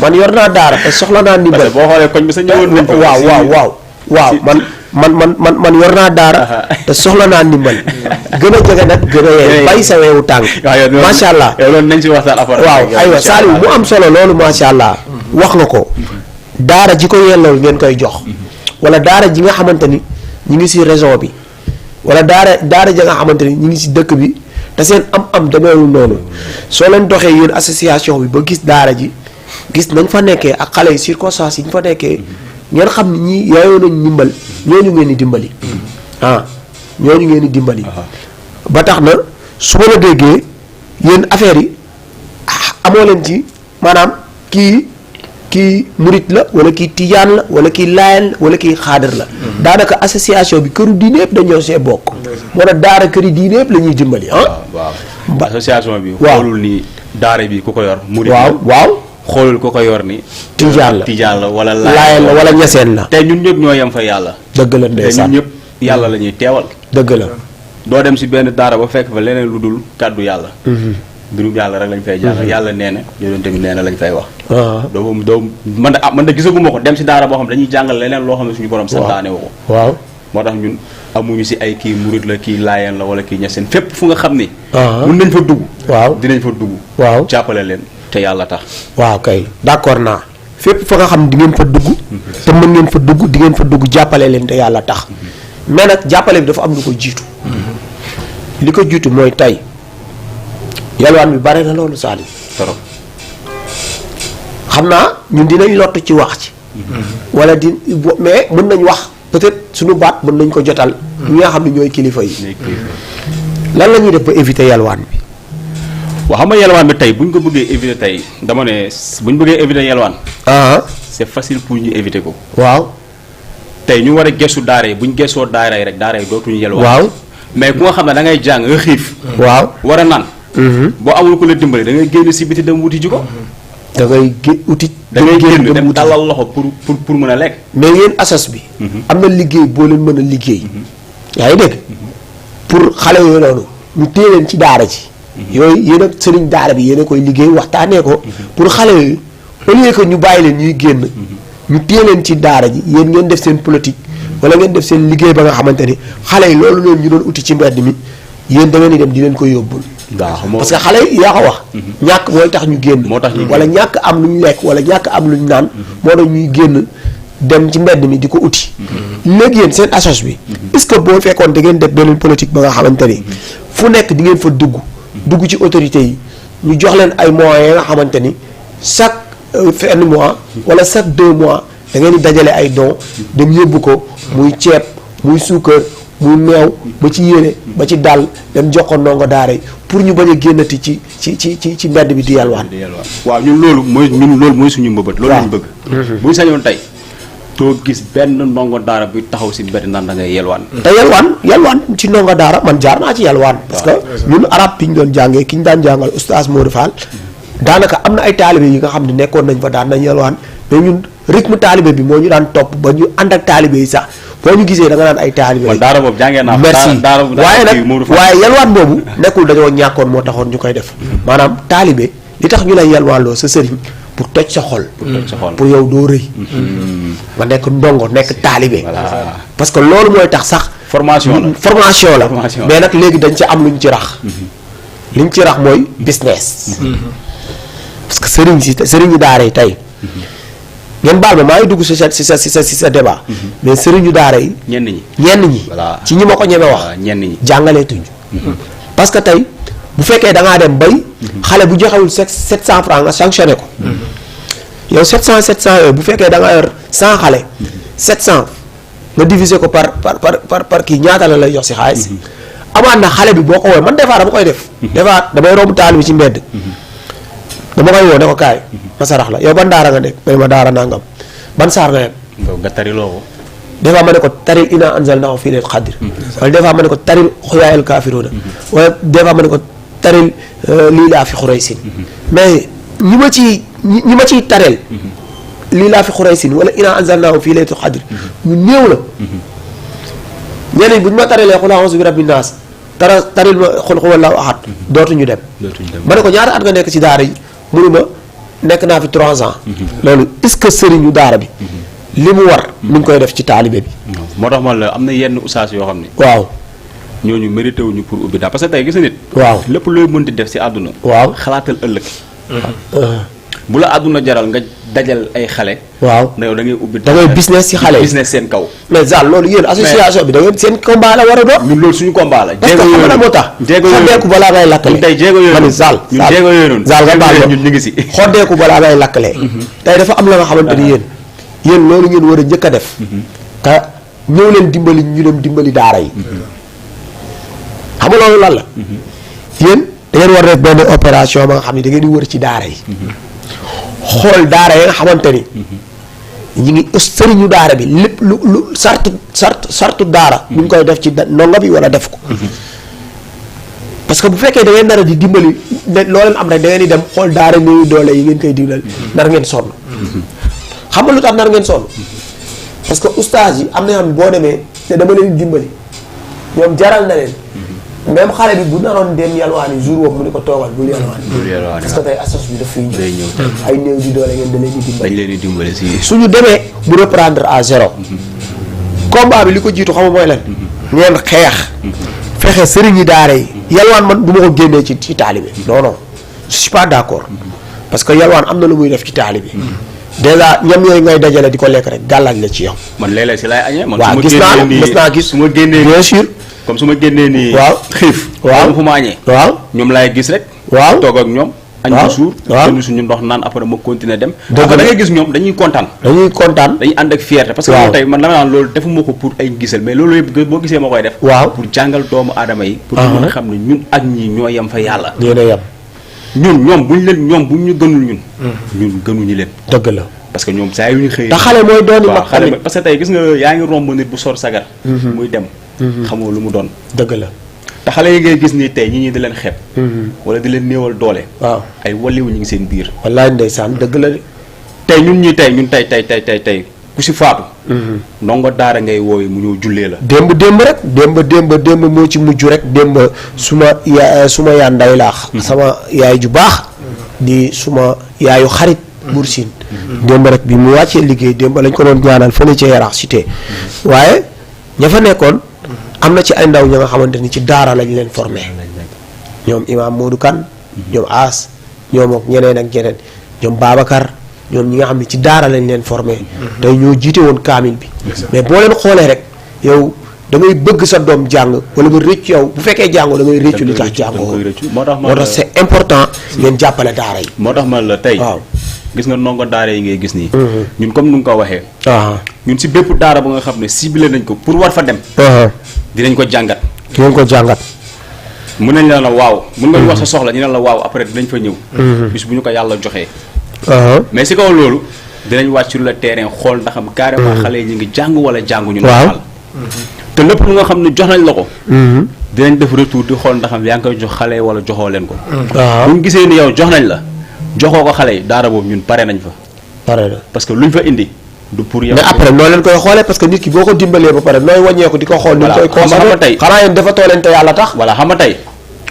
S3: man yor naa daara te soxla naa ndimbal.
S4: parce que boo xoolee koñ bi sa ñëwoon nañ ko.
S3: waaw man yor naa daara te soxla naa ndimbal. gën a jege nag gën a yey bay sa weewu tànk. macha allah
S4: yow loolu nañ si waxtaan affaire.
S3: waaw aywa Saliou mu am solo loolu macha allah. wax nga ko daara ji ko yellool ngeen koy jox. wala daara ji nga xamante ni ñu ngi si région bi. wala daara ja nga xamante ni ñu ngi si dëkk bi te seen am demeewul noonu soo leen doxee yéen association bi ba gis daara ji gis nañ fa nekkee ak xale yi circonstances yi ñu fa nekkee ngeen xam ne ñii yaayoo nañ ndimbal ñooñu ngeen di dimbali. ñooñu ngeen di dimbali. ba tax na su ma la déggee yéen affaire yi amoo leen ci maanaam kii murit la wala kii tijaan la wala kii laayal la wala kii xaadar la. daanaka association bi këru diine yëpp dañoo see bokk. moo tax daara këri diine yëpp la ñuy dimbali
S4: waaw association bi.
S3: waaw
S4: xoolul ni daara bi ku ko yor. murit
S3: waaw
S4: xoolul ku ko yor ni. tijaan la wala
S3: laayal la wala ñaseen la.
S4: te ñun ñëpp ñoo yem fa yàlla.
S3: dëgg la ndeysaan
S4: te ñun ñëpp yàlla la ñuy teewal.
S3: dëgg la.
S4: doo dem si benn daara ba fekk fa leneen lu dul kàddu yàlla. mbirum yàlla rek lañ fay jàng. yàlla nee na yonent bi nee na lañ fay wax. doo man de gisaguma ko dem si daara boo xam ne dañuy jàngal leneen loo xam ne suñu borom santaane wu ko.
S3: waaw
S4: moo tax ñun amuñu si ay kii murit la kii laayeen la wala kii ñaseen fépp fu nga xam ni. mun nañ fa dugg.
S3: waaw
S4: dinañ fa dugg.
S3: waaw
S4: jàppale leen te yàlla tax.
S3: waaw kay d'accord naa fépp fa nga xam ne di ngeen fa dugg. te mën ngeen fa dugg di ngeen fa dugg jàppale leen te yàlla tax. mais nag jàppale bi dafa am lu ko jiitu. li ko jiitu mooy tey yalwaan bi bare na loolu Saliou.
S4: trop.
S3: xam naa ñun dinañ lott ci wax ci. wala mais mën nañ wax peut-être suñu baat mën nañ ko jotal. ñi nga xam ne ñooy kilifa yi. lan la ñuy def ba éviter yalwaan bi.
S4: waaw xam nga yalwaan bi tey bu ñu ko bëggee éviter tey dama ne bu ñu bëggee éviter yalwaan. c'est facile pour ñu éviter ko.
S3: waaw.
S4: tey ñu war a gestu daara yi bu ñu gestoo daara yi rek daara yi dootuñu yalwaan.
S3: waaw.
S4: mais ku nga xam ne da ngay jàng nga xiif.
S3: waaw
S4: war a naan. boo amul ko la dimbali da ngay génn si biti dem wuti ji ko.
S3: da ngay uti.
S4: da ngay génn dem dalal loxo pour mën a lekk.
S3: mais yéen asas bi. am na liggéey boo leen mën a liggéey. yaa ngi dégg pour xale yooyu noonu ñu téye leen ci daara ji. yooyu yéen a sëriñ daara bi yéen a koy liggéey waxtaanee ko. pour xale yooyu au lieu que ñu bàyyi leen ñuy génn. ñu téye leen ci daara ji yéen ngeen def seen politique wala ngeen def seen liggéey ba nga xamante ni xale yi loolu noonu ñu doon uti ci mbedd mi yéen da ngeen di dem di leen ko yóbbul. parce que xale yi yaa ko wax. ñàkk mooy tax ñu génn.
S4: moo tax ñu
S3: wala ñàkk am lu ñu lekk wala ñàkk am lu ñu naan. moo tax ñuy génn dem ci mbedd mi di ko uti. léegi yéen seen assos bi. est-ce que boo fekkoon da ngeen def beneen politique ba nga xamante ni fu nekk di ngeen fa dugg ci autorités yi ñu jox leen ay moyens nga xamante ni chaque fin mois wala chaque 2 mois da ngeen di dajale ay dons dem yóbbu ko muy ceeb muy suukar. muy meew ba ci yére ba ci dàll dem jox ko ndongo daara yi pour ñu bañ a génnati ci mbedd bi di yalwaan.
S4: waaw ñun loolu mooy suñu mbëbët. loolu lañ bëgg. bu ñu sañoon tey doo gis benn ndongo daara bi taxaw si mbedd naan da ngay yalwaan.
S3: te yalwaan ci ndongo daara man jaar naa ci yalwaan. parce que ñun arab bi ñu doon jàngee ki ñu daan jàngal oustaz Modou Fall daanaka am na ay taalibe yi nga xam ne nekkoon nañ fa daan nañ yalwaan mais ñun rythme taalibe bi moo ñu daan topp ba ñu ànd ak taalibe yi sax. boo ñu gisee da nga naan ay taalibe.
S4: man daara boobu jàngee naa.
S3: merci waaye nag waaye yalwaan boobu nekkul dañoo ñàkkoon moo taxoon ñu koy def. maanaam taalibe li tax ñu lay yalwaanloo sa sëriñ pour toj sa xol. pour yow doo rëy. nga nekk ndongo nekk taalibe. parce que loolu mooy tax sax.
S4: formation
S3: la mais nag léegi dañ ci am luñ ci rax. liñ ci rax mooy business. parce que sëriñu daara yi tey. ngeen baal ma maa ngi dugg si sa débat. mais sëriñu daara yi.
S4: ñenn ñi.
S3: ci ñi ma ko ñeme wax.
S4: ñenn ñi
S3: jàngaleetuñ. parce que tey bu fekkee da ngaa dem bay. xale bu joxewul 700 francs nga sanctionné ko. yow 700 yooyu bu fekkee da nga yor 100 xale. 700 nga diviser ko par kii ñaata la lay jox si xaalis. amaat na xale bi boo ko woowee man des fois dama koy def. des fois damay romb taal bi ci mbedd. dama koy woo ne ko kaay. ma sarax la yow ban daara nga nekk ma daara nangam ban saar nga yem.
S4: nga tari loo
S3: des fois ma ne ko taril inaa anzalnaahu fii laylatil qadr. wala des fois ma ne ko taril xuyaayal kaafiruuna. wala des fois ma ne ko taril lii laa fi xuraysin. mais ñi ma ciy tareel. lii laa fi xuraysin wala inaa anzalnaahu fii laylatil qadr ñu néew la. ñeneen bu ñu ma tareelee qul a'uuzu bi rabbin naas taril ma qul huwallaahu ahad dootuñu dem. ma ne ko ñaata at nga nekk ci daara yi mënu ma nekk naa fi 3 ans. loolu est-ce que sëriñu daara bi. li mu war mi ngi koy def ci taalibe bi.
S4: moo tax man la am na yenn ustaas yoo xam ne.
S3: waaw
S4: ñooñu mérité wuñu pour ubbi daal parce que tey gis nit.
S3: waaw
S4: lépp looy mën di def si àdduna.
S3: waaw
S4: xalaatal ëllëg. bu la àdduna jaral nga dajal ay xale.
S3: waaw
S4: na yow da ngay ubbi.
S3: da ngay business ci xale yi
S4: business seen kaw.
S3: mais Zal loolu yéen association bi da ngeen seen combat la war a doon.
S4: ñun loolu suñu combat la.
S3: parce que xam nga moo tax. xoddeeku balaa ngay lakkale.
S4: tey jéego yooyu
S3: man Zal Zal nga baal
S4: ñun ñu ngi si.
S3: xoddeeku balaa ngay lakkale. tey dafa am la nga xamante ni yéen loolu ngeen war a njëkk a def. te ñëw leen dimbali ñu dem dimbali daara yi. xam nga loolu lan la. yéen da ngeen war a def benn opération ba nga xam ne da ngeen di wër ci daara yi. xool daara yi nga xamante ni. ñu ngi sëriñu daara bi lépp lu sartu daara. ñu ngi koy def ci ndongo bi wala def ko. parce que bu fekkee da ngeen nar a di dimbali loo leen am rek da ngeen di dem xool daara néew doole yi ngeen koy dimbali. nar ngeen sonn. xam nga lu tax nar ngeen sonn parce que ustaas yi am na yoon boo demee te dama leen dimbali ñoom jaral na leen même xale bi bu naroon dem yalwaani jour boobu mu ne ko toogal bul yalwaani parce que tey assos bi daf fiy ñëw ay néew di doole ngeen da leen di dimbali.
S4: dañ leen di dimbali si.
S3: suñu demee bu reprendre à zéro. combat bi li ko jiitu xam nga mooy lan. ngeen xeex. fexe sëriñi daara yi. yalwaan man du ma ko génnee ci taalibe. non non je suis pas d'accord parce que yalwaan am na lu muy def ci taalibe. déjà ñam yooyu ngay dajale di ko lekk rek gàllaaj la ci yow.
S4: man léeg-léeg si laay añee. man
S3: waaw gis naa gis
S4: su ma génnee
S3: bien sûr.
S4: comme su ma génnee nii.
S3: waaw
S4: xiif.
S3: waaw
S4: fu ma añee.
S3: waaw
S4: ñoom laay gis rek.
S3: waaw
S4: toog ak ñoom. añ bu suur.
S3: waaw
S4: jënd suñu ndox naan après ma continuer dem.
S3: dëgg la
S4: da ngay gis ñoom dañuy kontaan. dañuy ànd ak fierté. parce que loolu tey man dama naan loolu defuma ko pour ay gisal mais loolu yëpp boo gisee ma koy def.
S3: waaw
S4: pour jàngal doomu aadama yi. pour ñu mën a xam ne ñun ak ñi ñoo yem fa yàlla.
S3: yéen a yem.
S4: ñoom buñ ñu gënul ñun. ñun gënuñu leen.
S3: dëgg la.
S4: parce que ñoom saa yu ñu xëy.
S3: te xale mooy dooni mag
S4: xale parce que tey gis nga yaa ngi romb nit bu sor sagar. muy dem. xamoo lu mu doon.
S3: dëgg la.
S4: te xale yi ngay gis nii tey ñi di leen xeeb. wala di leen néewal doole.
S3: waaw
S4: ay waliwu ñu ngi seen biir.
S3: wallaay ndeysaan dëgg la de.
S4: tey ñun tey ku si faatu. ndongo daara ngay wooyu mu ñëw jullee la.
S3: démb rek démb moo ci mujj rek démb suma yaa nday laax. sama yaay ju baax. di suma yaayu xarit. Bursine. démb rek bi mu wàccee liggéey démb lañ ko doon ñaanal fële ca Yaraax Cité waaye ña fa nekkoon am na ci ay ndaw ña nga xamante ni ci daara lañ leen formé ñoom Imaam Modou Kane ñoom As ñoom ak ñeneen ak ñeneen ñoom Babacar ñoom ñi nga xam ne ci daara lañ leen formé tey ñoo jiite woon kaamil bi mais boo leen xoolee rek yow da ngay bëgg sa doom jàng wala nga rëcc yow bu fekkee jàngoo da ngay rëccu li tax jàngoo moo tax c'est important ngeen jàppale daara yi
S4: moo tax man la tey
S3: waaw
S4: gis nga ndongo daara yi ngay gis nii. ñun comme nu nga ko waxee.
S3: ñun
S4: si bépp daara ba nga xam ne ciblé nañ ko pour war fa dem. dinañ ko jàngat. mun nañ la waaw. mun nga wax sa soxla ñu ne la waaw après dinañ fa ñëw. bis bu ñu ko yàlla joxee. mais si kaw loolu dinañ wàcc sur le terrain xool ndax am carrément xale yi ñu ngi jàng wala jànguñu. normal te lépp lu nga xam ne jox nañ la ko. dinañ def retour di xool ndax am yaa ngi koy jox xale wala joxoo leen ko. bu ñu gisee ni yow jox nañ la. joxoo ko xale yi daara boobu ñun pare nañ fa.
S3: pare na
S4: parce que luñ fa indi. du pour yow
S3: mais après noo leen koy xoolee parce que nit ki boo ko dimbalee ba pare nooy wàññeeku di ko xool. ni ñu koy consommé
S4: tey
S3: xanaa yéen dafa tooleen te yàlla tax.
S4: voilà xam nga tey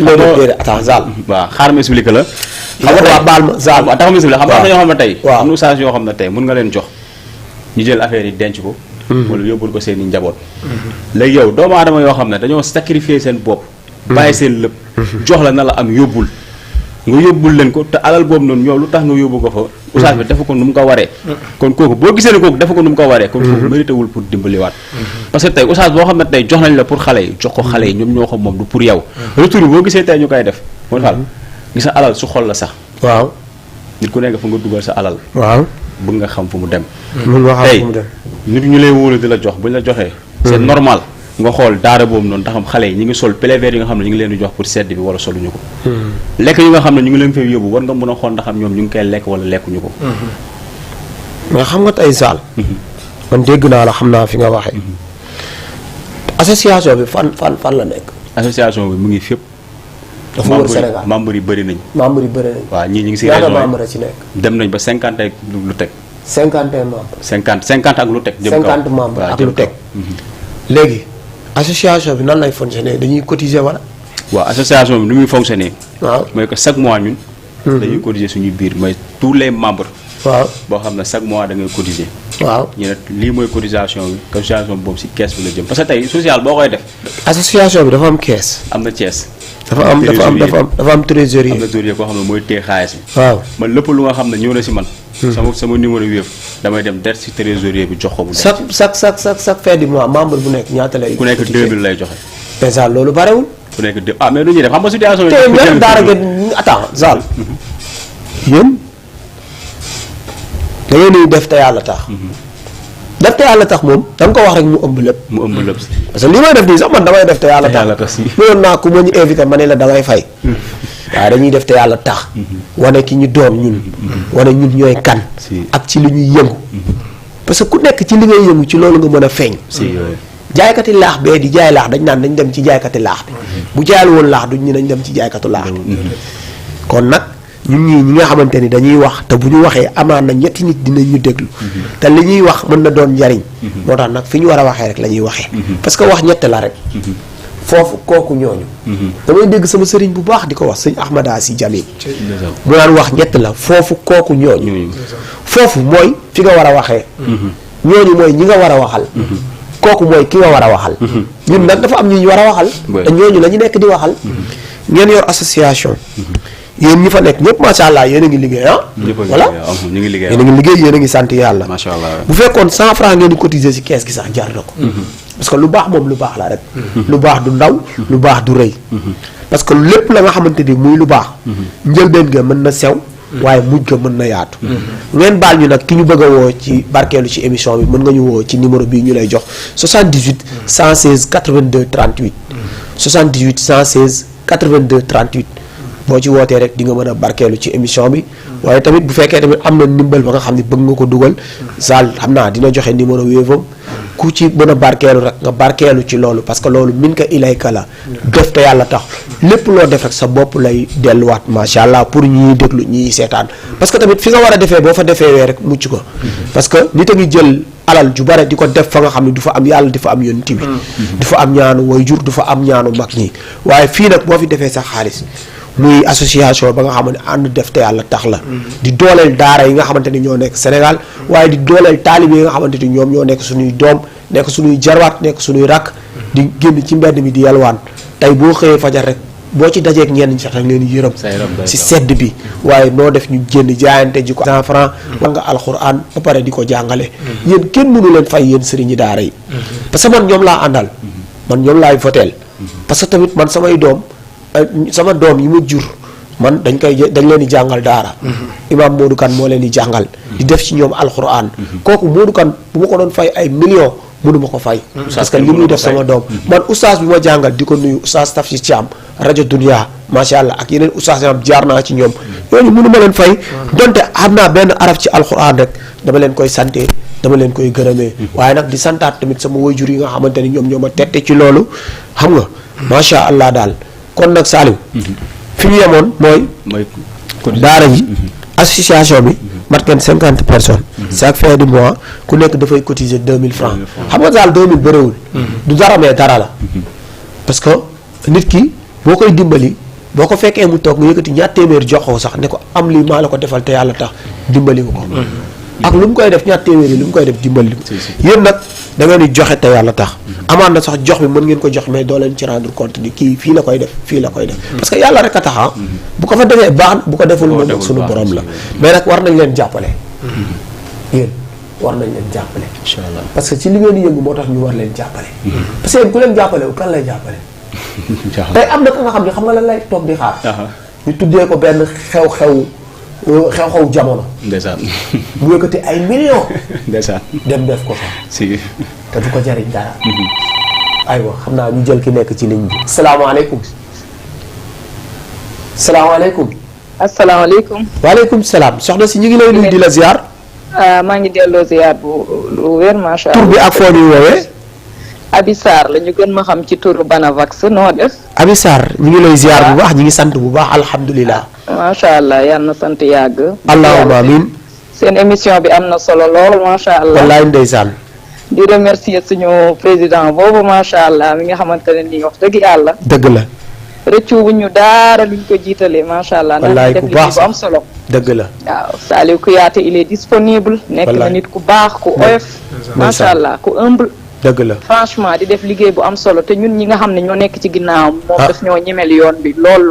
S3: loolu déedéet attends Zal.
S4: waaw xaaral ma expliqué la.
S3: xam nga waa baal ma Zal.
S4: waaw taxaw ma expliqué xam nga am na ñoo xam ne tey.
S3: waaw
S4: am na ustaas yoo xam ne tey mun nga leen jox ñu jël affaire yi denc ko. wala yóbbul ko seen i njaboot. léegi yow doomu aadama yoo xam ne dañoo sacrifier seen bopp. bàyyi seen lépp. jox la na la am yóbbul. nga yóbbul leen ko te alal boobu noonu yow lu tax nga yóbbu ko fa. ustaas bi defu ko nu mu ko waree. kon kooku boo gisee ne kooku defu ko nu mu ko waree. kon kooku mérité wul pour dimbaliwaat. parce que tey ustaas boo xam ne tey jox nañ la pour xale yi jox ko xale yi ñoom ñoo ko moom du pour yow. retour bi boo gisee tey ñu koy def. moo tax gis sa alal su xol la sax.
S3: waaw.
S4: nit ku nekk fu nga dugal sa alal.
S3: waaw.
S4: bëgg nga xam fu mu dem.
S3: mun nga xam
S4: tey
S3: fu mu dem.
S4: nit ñu lay wóolu di la jox buñ la joxee. c'est normal nga xool daara boobu noonu taxam xale yi ñu ngi sol pélévert yi nga xam ne ñu ngi leen di jox pour sedd bi wala soluñu ko. lekk yi nga xam ne ñu ngi leen fay yóbbu war nga mën a xool ndax ñoom ñu ngi koy lekk wala lekkuñu ko.
S3: mais xam nga tey Zal. man dégg naa la xam naa fi nga waxee. association bi fan la nekk.
S4: association bi mu ngi fépp.
S3: dafa wër Sénégal
S4: membre yi bëri nañ.
S3: membre yi bëri nañ.
S4: waaw ñii ñu ngi si
S3: ñaata
S4: région
S3: membre ci nekk.
S4: dem nañ ba 50 ak lu teg.
S3: 51 membres.
S4: 50 ak lu teg. jëm kaw
S3: 50 membres
S4: waaw
S3: ak
S4: jëm
S3: lu teg.
S4: kaw.
S3: léegi association bi nan lay fonctionner dañuy cotiser wala.
S4: waaw association bi nu muy fonctionner.
S3: waaw
S4: mooy que chaque mois ñun. dañuy cotiser suñuy biir mooy tous les membres.
S3: waaw
S4: boo xam ne chaque mois da ngay cotiser.
S3: waaw.
S4: ñu ne lii mooy cotisation bi cotisation boobu si kees bi la jëm parce que tey social boo koy def
S3: association bi dafa am caisse.
S4: am na Thiès.
S3: dafa am trésorier.
S4: am na trésorier koo xam ne mooy téye xaalis bi.
S3: waaw.
S4: man lépp lu nga xam ne ñëw na si man. sama numéro Wave damay dem der si trésorier bi jox ko bu nekk.
S3: chaque fin du mois membre bu nekk ñaata lay.
S4: ku nekk 2000 lay joxe.
S3: mais Zal loolu barewul.
S4: ku nekk mais nu ñuy def xam nga situation yi.
S3: te ñaata daara ngeen attends Zal. yéen da ngeen di def te yàlla tax. def te yàlla tax moom da nga ko wax rek mu ëmb lépp.
S4: mu ëmb lépp si.
S3: parce que li may def nii sax man damay def te yàlla
S4: te yàlla tax
S3: tax.
S4: si.
S3: mënoon naa ku ma ñu invité ma ne la da ngay fay. waaye dañuy def te yàlla tax. wane ki ñu doon ñun. wane ñun ñooy kan.
S4: si.
S3: ak ci li ñuy yëngu. parce que ku nekk ci li ngay yëngu ci loolu nga mën a feeñ.
S4: si yooyu.
S3: jaaykati laax bee di jaay laax dañ naan dañ dem ci jaaykati laax bi. bu jaayal woon laax duñ ñu nañ dem ci jaaykatu laax bi. kon nag ñun ñi nga xamante ni dañuy wax te bu ñu waxee amaan na ñetti nit dinañ ñu déglu. te li ñuy wax mën na doon njariñ. moo tax nag fi ñu war a waxee rek la ñuy waxee. parce que wax ñett la rek. foofu kooku ñooñu. damay dégg sama sëriñ bu baax di ko wax sëñ Ahmada Si Jamil. mu naan wax ñett la foofu kooku ñooñu. foofu mooy fi nga war a waxee. ñooñu mooy ñi nga war a waxal. kooku mooy ki nga war a waxal. ñun nag dafa am ñu war a waxal. te ñooñu la ñu nekk di waxal. ngeen yor association. yéen ñi fa nekk ñëpp macha allah yéen a ngi liggéey ah. voilà
S4: ñu ngi liggéey
S3: yéen a ngi liggéey yéen a ngi sant yàlla.
S4: macha allah
S3: bu fekkoon 100 francs ngeen di cotiser ci kees gi sax jar na ko. parce que lu baax moom lu baax la rek. lu baax du ndaw. lu baax du rëy. parce que lépp la nga xamante ni muy lu baax. njëlbeen ga mën na sew. waaye mujj ga mën na yaatu. ngeen baal ñu nag ki ñu bëgg a woo ci barkeelu ci émission bi mën nga ñu woo ci numéro bii ñu lay jox 78 116 82 38. 78 116 82 38. boo ci wootee rek di nga mën a barkeelu ci émission bi waaye tamit bu fekkee tamit am na ndimbal ba nga xam ne bëgg nga ko dugal Zal xam naa dina joxe numéro Wave ku ci mën a barkeelu rek nga barkeelu ci loolu parce que loolu min ka ilayka la def te yàlla tax lépp loo def rek sa bopp lay delluwaat macha allah pour ñiy déglu ñiy seetaan parce que tamit fi nga war a defee boo fa defee wee rek mucc ko parce que nit a ngi jël alal ju bare di ko def fa nga xam ne du fa am yàlla di fa am yonent bi du fa am ñaanu waajur du fa am ñaanu mag ñi waaye fii nag boo fi defee sa xaalis muy association ba nga xam ne ànd def te yàlla tax la di dooleel daara yi nga xamante ni ñoo nekk Sénégal waaye di dooleel taalibe yi nga xamante ni ñoom ñoo nekk suñuy doom nekk suñuy jarwaat nekk suñuy rakk di génn ci mbedd mi di yalwaan tey boo xëyee fajar rek boo ci dajeeg ñenn ñi sax rek leen yërëm si sedd bi waaye noo def ñu génn jaayante ji ko 100 francs war nga alxuraan ba pare di ko jàngale yéen kenn mënu leen fay yéen sëriñi daara yi parce que man ñoom laa àndal man ñoom laay voteel parce que tamit man samay doom sama doom yi mu jur man dañ leen di jàngal daara imaam Modou Kane moo leen di jàngal di def ci ñoom alxuraan kooku Modou Kane bu ma ko doon fay ay millions mënu ma ko fay parce que li muy def sama doom man oustaz bi ma jàngal di ko nuyu oustaz Tafsir Thiam rajo Dunia macha allah ak yeneen oustaz yi jaar naa ci ñoom ñooñu mënu ma leen fay donte am naa benn araf ci alxuraan rek dama leen koy sante dama leen koy gërëmee waaye nag di santaat tamit sama waajur yi nga xamante ni ñoom ñoo ma tette ci loolu xam nga macha allah daal kon nag Saliou fi ñu yemoon mooy daara ji association bi mat ngeen 50 personnes chaque fin du mois ku nekk dafay cotiser 2000 francs xam nga daal 2000 bëriwul du dara mais dara la parce que nit ki boo koy dimbali boo ko fekkee mu toog nga yëkkati ñaar téeméer jox ko sax ne ko am lii maa la ko defal te yàlla tax dimbali ko. ak lu mu koy def ñaar téeméer yi lu mu koy def dimbali ko. yéen nag da ngeen di joxe te yàlla tax. amaan na sax jox bi mën ngeen ko jox mais doo leen ci rendre compte ni kii fii la koy def fii la koy def. parce que yàlla rek a tax bu ko fa defee baax na bu ko deful moom nag suñu borom la. mais nag war nañ leen jàppale. yéen war nañ leen jàppale.
S4: incha allah
S3: parce que ci li ngeen di yëngu moo tax ñu war leen jàppale. parce que yéen ku leen jàppale wu kan lay jàppale. tey am na ka nga xam ne xam nga lan lay toog di xaar. ñu tuddee ko benn xew-xew jamono.
S4: ndeysaan.
S3: mu yëkkati ay millions.
S4: ndeysaan.
S3: dem def ko fa.
S4: si.
S3: te du ko jariñ dara. aywa xam naa ñu jël ki nekk ci ligne bi. salaamaaleykum. salaamaaleykum.
S6: asalaamaaleykum.
S3: waaleykum salaam soxna si ñu ngi lay nuyu di la ziar.
S6: maa ngi delloo ziar bu lu wér macha allah.
S3: tur bi ak foo ñuy woowee.
S6: Abi Sarr la ñu gën ma xam ci turu Banavax noo def.
S3: Abi Sarr ñu ngi lay ziar bu baax ñu ngi sant bu baax alhamdulilah.
S6: macha allah yal na sant yàgg.
S3: allahumma amiin.
S6: seen émission bi am na solo lool macha allah.
S3: wallaay ndeysaan.
S6: di remercier suñu président boobu macha allah mi nga xamante ne nii wax dëgg yàlla.
S3: dëgg la.
S6: rëccu wu ñu daara luñ ko jiitalee macha allah.
S3: wallaay
S6: ndax
S3: ku
S6: def
S3: baax
S6: liggéey bu am solo.
S3: dëgg la.
S6: waaw Saliou Kouyaté il est disponible. nekk na nit ku baax ku oyof. macha allah ku humble.
S3: dëgg la
S6: franchement di def liggéey bu am solo te ñun ñi nga xam ne ñoo nekk ci ginnaawam. moom daf ñoo ñemel yoon bi lool.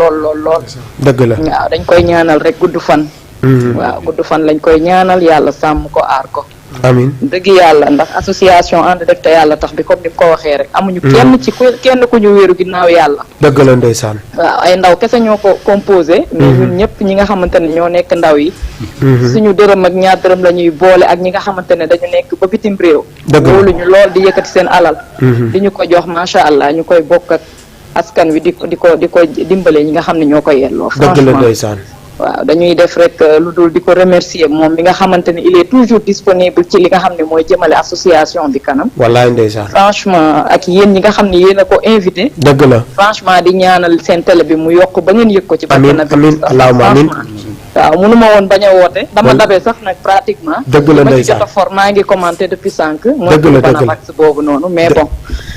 S3: dëgg la
S6: waaw dañ koy ñaanal rek gudd fan. waaw gudd fan lañ koy ñaanal yàlla sàmm ko aar ko.
S3: amiin
S6: dëgg yàlla ndax association ànd def te yàlla tax bi comme ni mu ko waxee rek. amuñu kenn ku ñu wéeru ginnaaw yàlla.
S3: dëgg la ndeysaan.
S6: waaw ay ndaw kese ñoo ko composé. mais ñun ñëpp ñi nga xamante ne ñoo nekk ndaw yi. suñu dërëm ak ñaar dërëm la ñuy boole ak ñi nga xamante ne dañu nekk ba bitim réew.
S3: dëgg la
S6: loolu ñu lool di yëkkati seen alal. di ñu ko jox macha allah ñu koy bokk ak askan wi di ko dimbale ñi nga xam ne ñoo ko yelloo.
S3: dëgg la ndeysaan.
S6: waaw dañuy def rek lu dul di ko remercier moom mi nga xamante ne il est toujours disponible ci li nga xam ne mooy jëmale association bi kanam.
S3: wallaay ndeysaan.
S6: franchement ak yéen ñi nga xam ne yéen a ko invité.
S3: dëgg la
S6: franchement di ñaanal seen télé bi mu yokk ba ngeen yëg ko ci.
S3: amiin amiin allahumma amiin.
S6: waaw mënu ma woon bañ a woote. dama dabee sax nag pratiquement.
S3: dëgg la ndeysaan
S6: ma ci jot a for maa ngi commenté depuis sànq.
S3: dëgg la
S6: mooy Banavax boobu noonu mais bon.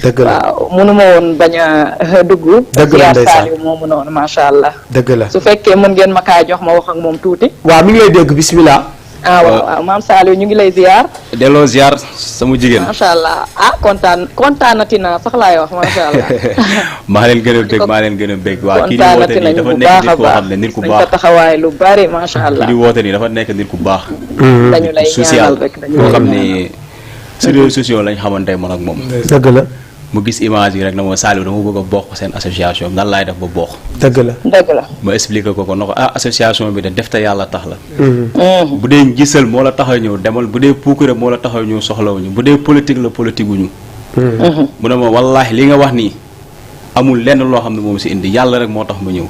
S3: dëgg la
S6: waaw mënu ma woon bañ a dugg.
S3: dëgg la ndeysaan
S6: Saliou moomu noonu macha allah.
S3: dëgg la
S6: su fekkee mën ngeen ma kaa jox ma wax ak moom tuuti.
S3: waaw mi ngi lay dégg bismillah.
S6: waaw maam Saliou ñu ngi lay ziar.
S4: delloo ziar sama jigéen.
S6: macha allah kontaanati naa sax laay wax macha allah.
S4: maa leen gën a bég maa leen gën a bég. waa kii di woote nii dafa nekk nit koo xam ne nit ku baax.
S6: dañ ko taxawaay lu bari macha allah.
S4: kii di woote nii dafa nekk nit ku baax.
S6: dañu lay ñaanal rek
S4: boo xam ne si réseaux sociaux lañ xamante man ak moom.
S3: dëgg la.
S4: mu gis image yi rek na ma Saliou dama bëgg a bokk seen association nan laay def ba bokk.
S3: dëgg la
S6: dëgg la.
S4: ma expliqué ko na ko association bi de def te yàlla tax la. bu dee gisal moo la tax a ñëw demal bu dee puukare moo la tax a ñëw soxlawuñu bu dee politique la politique wuñu. mu ne ma wallaahi li nga wax nii amul lenn loo xam ne moom si indi yàlla rek moo tax ma ñëw.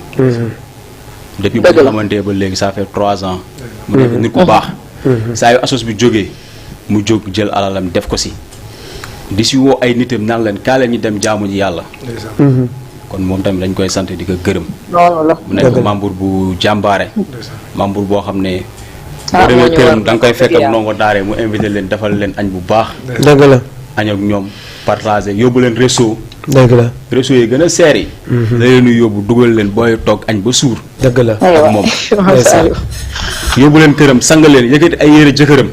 S4: depuis bu ñu xamante ba léegi ça fait 3 ans. mu nekk nit ku baax. saa yu asos bi jógee mu jóg jël alalam def ko si. di si woo ay nitam naan leen kaa leen ñu dem jaamu ji yàlla. kon moom tamit dañ koy sant di ko gërëm.
S6: noonu la
S4: mu nekk membre bu jàmbaare. membre boo xam ne.
S6: ah
S4: boo demee këram da nga koy fekk ak ndongo daare mu invité leen defal leen añ bu baax.
S3: dëgg la.
S4: añ ak ñoom partagé yóbbu leen réseau.
S3: dëgg la.
S4: réseau yi gën a seer yi. da leen di yóbbu dugal leen booy toog añ ba suur.
S3: dëgg la.
S4: ak moom yóbbu leen këram sang leen yëkkati ay yére jëkkëram.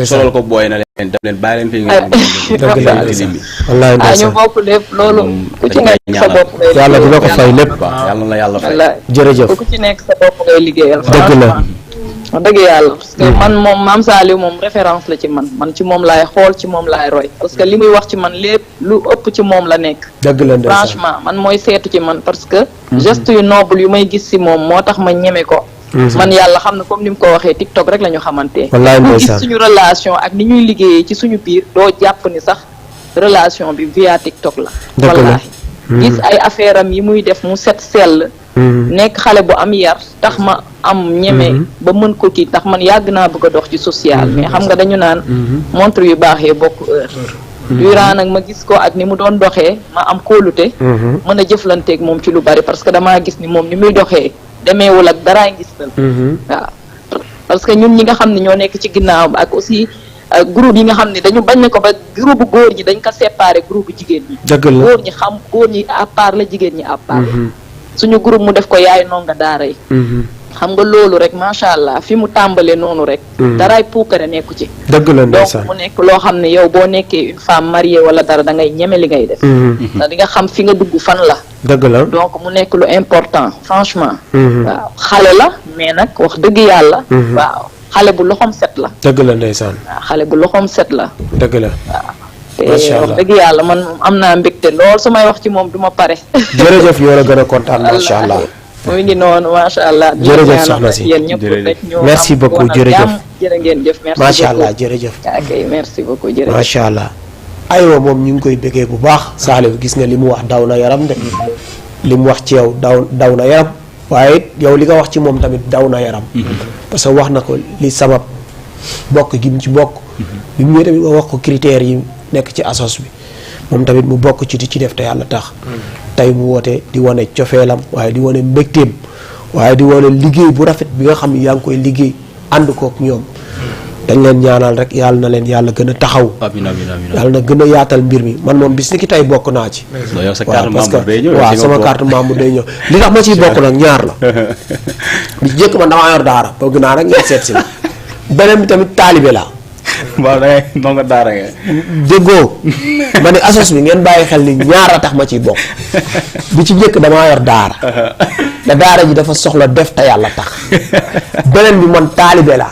S4: solal ko booy na leen def leen bàyyi leen fi nga
S3: dëgg la wallaay
S6: ñu bokk lépp loolu ku ci nekk sa bopp ngay
S3: yàlla dina ko fay lépp.
S4: waaw yàlla na yàlla fay.
S3: jërëjëf
S6: ku ci nekk sa bopp ngay liggéeyal.
S3: dëgg la.
S6: wax dëgg yàlla parce que man moom maam Saliou moom référence la ci man ci moom laay xool ci moom laay roy parce que li muy wax ci man lépp lu ëpp ci moom la nekk.
S3: dëgg la ndeysaan
S6: franchement man mooy seetu ci man parce que. geste yu noble yu may gis si moom moo tax ma ñeme ko. man yàlla xam ne comme ni mu ko waxee TikTok rek la ñu xamante.
S3: wallaay
S6: ku
S3: ndeysaan
S6: gis suñu relation ak ni ñuy liggéeyee ci suñu biir doo jàpp ni sax relation bi via TikTok la.
S3: dëgg la
S6: wallaahi gis ay affaire am yi muy def mu set sell. nekk xale bu am yar tax ma am ñeme ba mën ko kii tax man yàgg naa bëgg a dox ci social mais xam nga dañu naan montre yu baaxee bokk heure durant nag ma gis ko ak ni mu doon doxee ma am kóolute mën a jëflanteeg moom ci lu bari parce que damaa gis ni moom ni muy doxee demeewul ak dara ngistal waaw parce que ñun ñi nga xam ne ñoo nekk ci ginnaawam ak aussi groupe yi nga xam ne dañu bañ ne ko ba groupe góor ñi dañ ko séparé groupe jigéen ñi
S3: dëgg la
S6: góor ñi à part la jigéen ñi à part suñu groupe mu def ko yaay ndongo daara yi. xam nga loolu rek macha allah fi mu tàmbalee noonu rek. daraay puukare nekku ci.
S3: dëgg la
S6: donc
S3: ndeysaan.
S6: mu nekk loo xam ne yow boo nekkee une femme mariée wala dara da ngay ñeme li ngay def. ndax di nga xam fi nga dugg fan la.
S3: dëgg la.
S6: donc mu nekk lu important franchement. waaw xale la mais nag wax dëgg yàlla. waaw xale bu loxoom set la.
S3: dëgg la ndeysaan.
S6: waaw xale bu loxoom set la.
S3: dëgg la.
S6: waaw te
S3: Macha
S6: wax
S3: Allah.
S6: dëgg yàlla man moom am naa mbégte lool su may wax ci moom du ma pare.
S3: jërëjëf ñoo la gën a kontaan macha allah.
S6: mu ngi noonu macha allah.
S3: Jërëjëf soxna si.
S6: yéen ñëpp
S4: Jërëjëf.
S6: rek ñu
S3: Merci
S6: am
S3: beaucoup,
S6: woon ak
S3: jërëjëf.
S6: jàmm. jërë ngeen jëf merci
S3: macha allah
S6: beaucoup.
S3: jërëjëf.
S6: ok merci beaucoup jërëjëf.
S3: macha allah. aywa moom ñu ngi koy bëggee bu baax. Saliou gis nga li mu wax daw na yaram de. li mu wax ci yow daw na yaram. waaye it yow li nga wax ci moom tamit daw na yaram. parce que wax na ko li sabab bokk gi mu ci bokk. bi mu ñëwee tamit nga wax ko critères yi nekk ci asos bi moom tamit mu bokk ci di ci def te yàlla tax. tey mu woote di wane cofeelam waaye di wane mbégteem waaye di wane liggéey bu rafet bi nga xam ne yaa ngi koy liggéey ànd kook ñoom. dañ leen ñaanal rek yàlla na leen yàlla gën a taxaw.
S4: amiin amiin amiin.
S3: yàlla na gën a yaatal mbir mi man moom bis ni ki tey bokk naa ci.
S4: non yow sa
S3: waaw
S4: carte
S3: parce que
S4: membre day ñëw.
S3: waaw sama carte membre day ñëw li tax ma ciy bokk nag ñaar la. bi ci njëkk man damaa yor daara bëgg naa rek ngeen seet si ma beneen bi tamit taalibe la
S4: waaw da ngay ndongo daara nga.
S3: déggoo ma ne asos bi ngeen bàyyi xel ni ñaar a tax ma ciy bokk bi ci njëkk damaa yor daara da daara ji dafa soxla def te yàlla tax beneen bi man taalibe la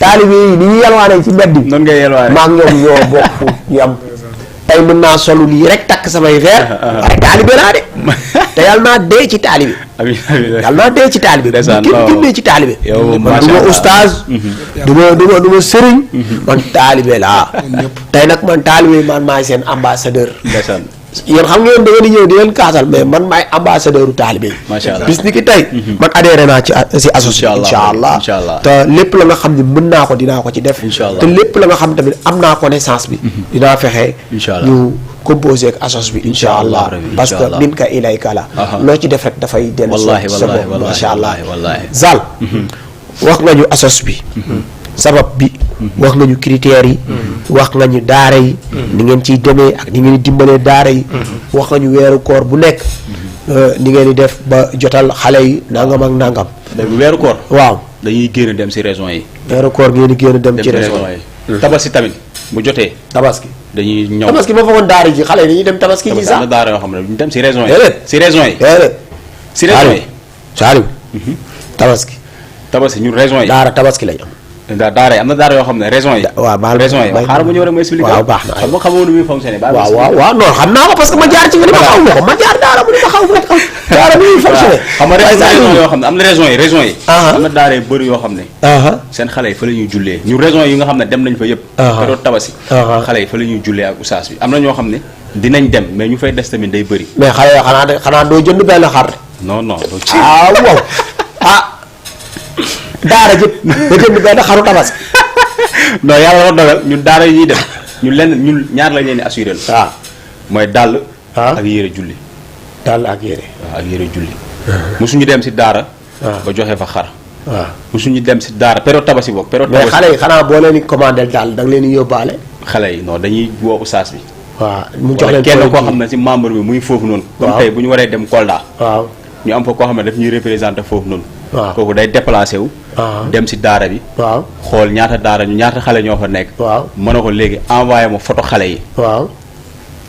S3: taalibe yi ni ñu yalwaanee ci mbedd bi
S4: noonu ngay yelwaane.
S3: maa ngi ñoom ñoo bokk yam tey mën naa solu lii rek takk samay verre waaye taalibe laa de te yàlla naa dee ci taalibe
S4: amiin amiin.
S3: yàlla naa dee ci taalibe
S4: Ndeysaan,
S3: kenn
S4: waaw.
S3: génnee ci taalibe
S4: Yow
S3: man
S4: macha
S3: du ma
S4: Allah.
S3: oustaz du ma sëriñ man taalibe laa tey nag man taalibe yi man maay seen ambassadeur
S4: ndeysaan.
S3: yéen xam ngeen da ngeen di ñëw di leen kaasal mais man maay ambassadeur u taalibe yi
S4: Macha Allah.
S3: bis ni ki tey man adhéré naa ci si association
S4: Incha Allah,
S3: incha allah
S4: incha Allah.
S3: te lépp la nga xam ne mën naa ko dinaa ko ci def
S4: Incha Allah.
S3: te lépp la nga xam tamit am naa connaissance bi dinaa fexe
S4: Incha Allah.
S3: ñu composé ak assos bi incha allah
S4: rabbi,
S3: parce
S4: incha
S3: que
S4: Allah.
S3: min ka ilayka la
S4: Aha.
S3: loo ci def rek dafay dellu
S4: Wallahi,
S3: sa
S4: wallahi,
S3: bopp macha allah
S4: wallahi.
S3: Zal wax nga ñu assos bi sabab bi wax nga ñu critères yi wax nga ñu daara yi ni ngeen ciy demee ak ni ngeen di dimbalee daara yi wax nga ñu weeru koor bu nekk ni ngeen di def ba jotal xale yi nangam ak nangam
S4: léegi weeru koor.
S3: waaw
S4: dañuy génn dem si régions yi.
S3: weeru koor ngeen di génn dem
S4: dem
S3: ci
S4: si
S3: région
S4: régions yi. tabaski tamit bu jotee
S3: tabaski
S4: dañuy ñëw.
S3: tabaski ba foogoon daara ji xale yi dañuy dem tabaski ji
S4: am
S3: sax
S4: na daara yoo xam ne ñu dem si régions yi.
S3: Déedéet.
S4: si régions yi.
S3: déedéet
S4: si régions yi.
S3: Saliou tabaski
S4: tabaski ñun régions yi.
S3: daara tabaski lañ am
S4: daara yi am na daara yoo xam ne régions yi.
S3: waaw baal
S4: régions yi
S3: may-
S4: xaaral ma ñëw rek ma expliqué.
S3: waaw baax na
S4: xam nga xamoo nu muy fonctionné.
S3: waaw waaw waaw non xam naa ko parce que ma jaar ci nga ni ma xaw ma ko ma jaar daara bu ni ma xaw ma ko daara bi ñuy fonctionné
S4: xam nga
S3: waaye
S4: régions
S3: Saliou
S4: yoo xam ne am na régions yi régions yi.
S3: Ah.
S4: am na daara yu bëri yoo xam ne.
S3: aha
S4: seen xale yi fa la ñuy jullee ñu régions yi nga xam ne dem nañ fa yëpp.
S3: Ah.
S4: période tabaski.
S3: Ah.
S4: xale yi fa la ñuy jullee ak oustaz bi am na ñoo xam ne dinañ dem mais ñu fay des tamit day bëri.
S3: mais xale yoo xanaa doo jënd benn xar
S4: non non doo ci.
S3: ah waaw ah daara jëpp da jënd benn xaru tabaski
S4: non yàlla dafa dogal ñun daara yi ñuy dem ñun lenn ñun ñaar lañ leen di assuré
S3: waaw
S4: mooy dàll.
S3: Ah.
S4: ak yére julli.
S3: daal ak yére
S4: waaw ak yére julli. mosuñu dem si daara.
S3: Ah.
S4: ba joxe fa xar.
S3: waaw
S4: mosuñu dem si daara période tabaski boobu période
S3: mais
S4: tabaski
S3: xale yi xanaa boo leen di commandé daal da nga leen di yóbbaale
S4: xale yi non dañuy woo oustaz bi.
S3: waaw mu jox
S4: wala
S3: leen
S4: kenn koo
S3: kii.
S4: xam ne si membre bi muy foofu noonu. comme
S3: Waaw.
S4: tey bu ñu waree dem Kolda.
S3: waaw
S4: ñu am fa koo xam ne daf ñuy représenté foofu noonu.
S3: Waaw.
S4: kooku day déplacé wu.
S3: Ah.
S4: dem si daara bi.
S3: waaw
S4: xool ñaata daara ñaata xale ñoo fa nekk.
S3: waaw
S4: mën na ko léegi envoyé ma photo xale yi.
S3: waaw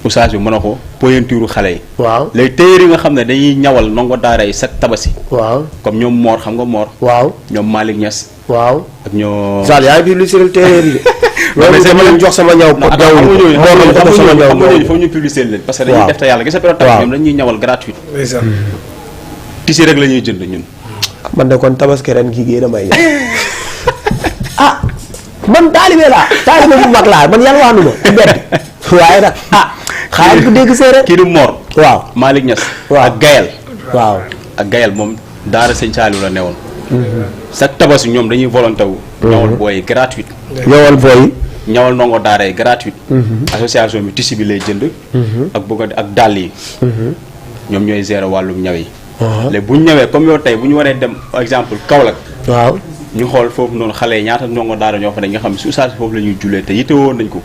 S4: oustaz bi mën na ko pointure xale yi.
S3: waaw
S4: léegi téyeer yi nga xam ne dañuy ñawal ndongo daara yi chaque tabaski.
S3: waaw
S4: comme ñoom Mor xam nga Mor.
S3: waaw
S4: ñoom Malick Niass
S3: waaw
S4: ak ñoo.
S3: Zal yaa ngi publicité téeréer yi de
S4: mais
S3: loolu dama leen jox sama ñaw
S4: non
S3: pot ñawul ko moo leen jox sama ñaw
S4: ñooñu foofu ñu publicité leen parce que dañuy
S3: Waaw.
S4: def te yàlla gis nga période tabaski
S3: Waaw.
S4: ñoom dañuy ñawal gratuite.
S2: ndeysaan.
S4: tissu rek la ñuy jënd ñun.
S3: man de kon tabaski ren gii gii damay ñëw ah man taalibe laa taalibe bu mag laa man yalwaanu ma ci mbedd waaye nag ah xaaral bu dégg séeréer
S4: kii du Mor.
S3: waaw
S4: Malick Niass.
S3: Waaw.
S4: ak Gayel.
S3: waaw
S4: ak Gayel moom daara sëñ Saliou la newoon. chaque tabaski ñoom dañuy volonté wu. ñawal booy gratuite.
S3: ñëwal booy
S4: ñawal ndongo daara yi gratuite. association bi tissu bi lay jënd. ak bëgg ak dàll yi. ñoom ñooy gérer wàllum ñaw yi. léegi bu ñu ñëwee comme yow tey bu ñu waree dem exemple Kaolack.
S3: waaw
S4: ñu xool foofu noonu xale yi ñaata ndongo daara ñoo fa ne nga xam ne su saa si foofu la ñuy jullee te yitte woon nañ ko.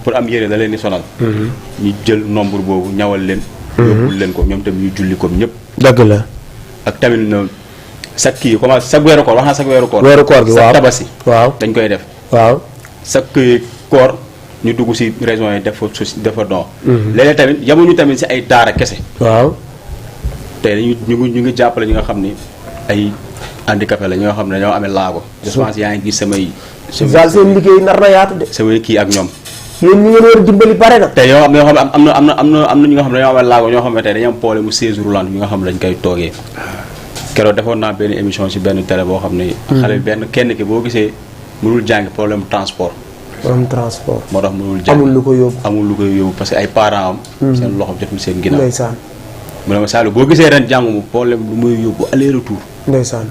S4: pour am yére da leen di sonal. ñu jël nombre boobu ñawal leen. yóbbul leen ko ñoom tam ñu julli comme ñëpp.
S3: dëgg la.
S4: ak tamit chaque kii comment chaque weeru koor wax naa chaque weeru koor.
S3: weeru koor gi waaw
S4: chaque tabaski.
S3: waaw
S4: dañ koy def.
S3: waaw.
S4: chaque koor ñu dugg si régions yi def fa don. léeg-léeg tamit yamuñu tamit si ay daara kese.
S3: waaw.
S4: te ñu ngi jàppale ñi nga xam ni ay handicapé la ñi nga xam ne dañoo amee laago. je pense yaa ngi gis samay.
S3: daal seen liggéey nar na yaatu de.
S4: samay kii ak ñoom.
S3: yéen ñi ngeen war a dimbali bare na.
S4: te yoo xam ne am na ñi nga xam ne dañoo amee laago ñoo xam ne tey dañoo am problème mu chaise roulante bi nga xam ne dañ koy toogee. keroog defoon naa benn émission si benn télé boo xam ne. xale benn kenn ki boo gisee mënul jàng problème transport.
S3: problème transport.
S4: moo tax mënul jàng
S3: amul lu ko yóbbu.
S4: amul lu koy yóbbu parce que ay parents am. seen loxo jotul seen ginnaaw.
S3: ndeysaan.
S4: mu ne ma Saliou boo gisee ren jàngu problème lu muy yóbbu aller retour.
S3: ndeysaan.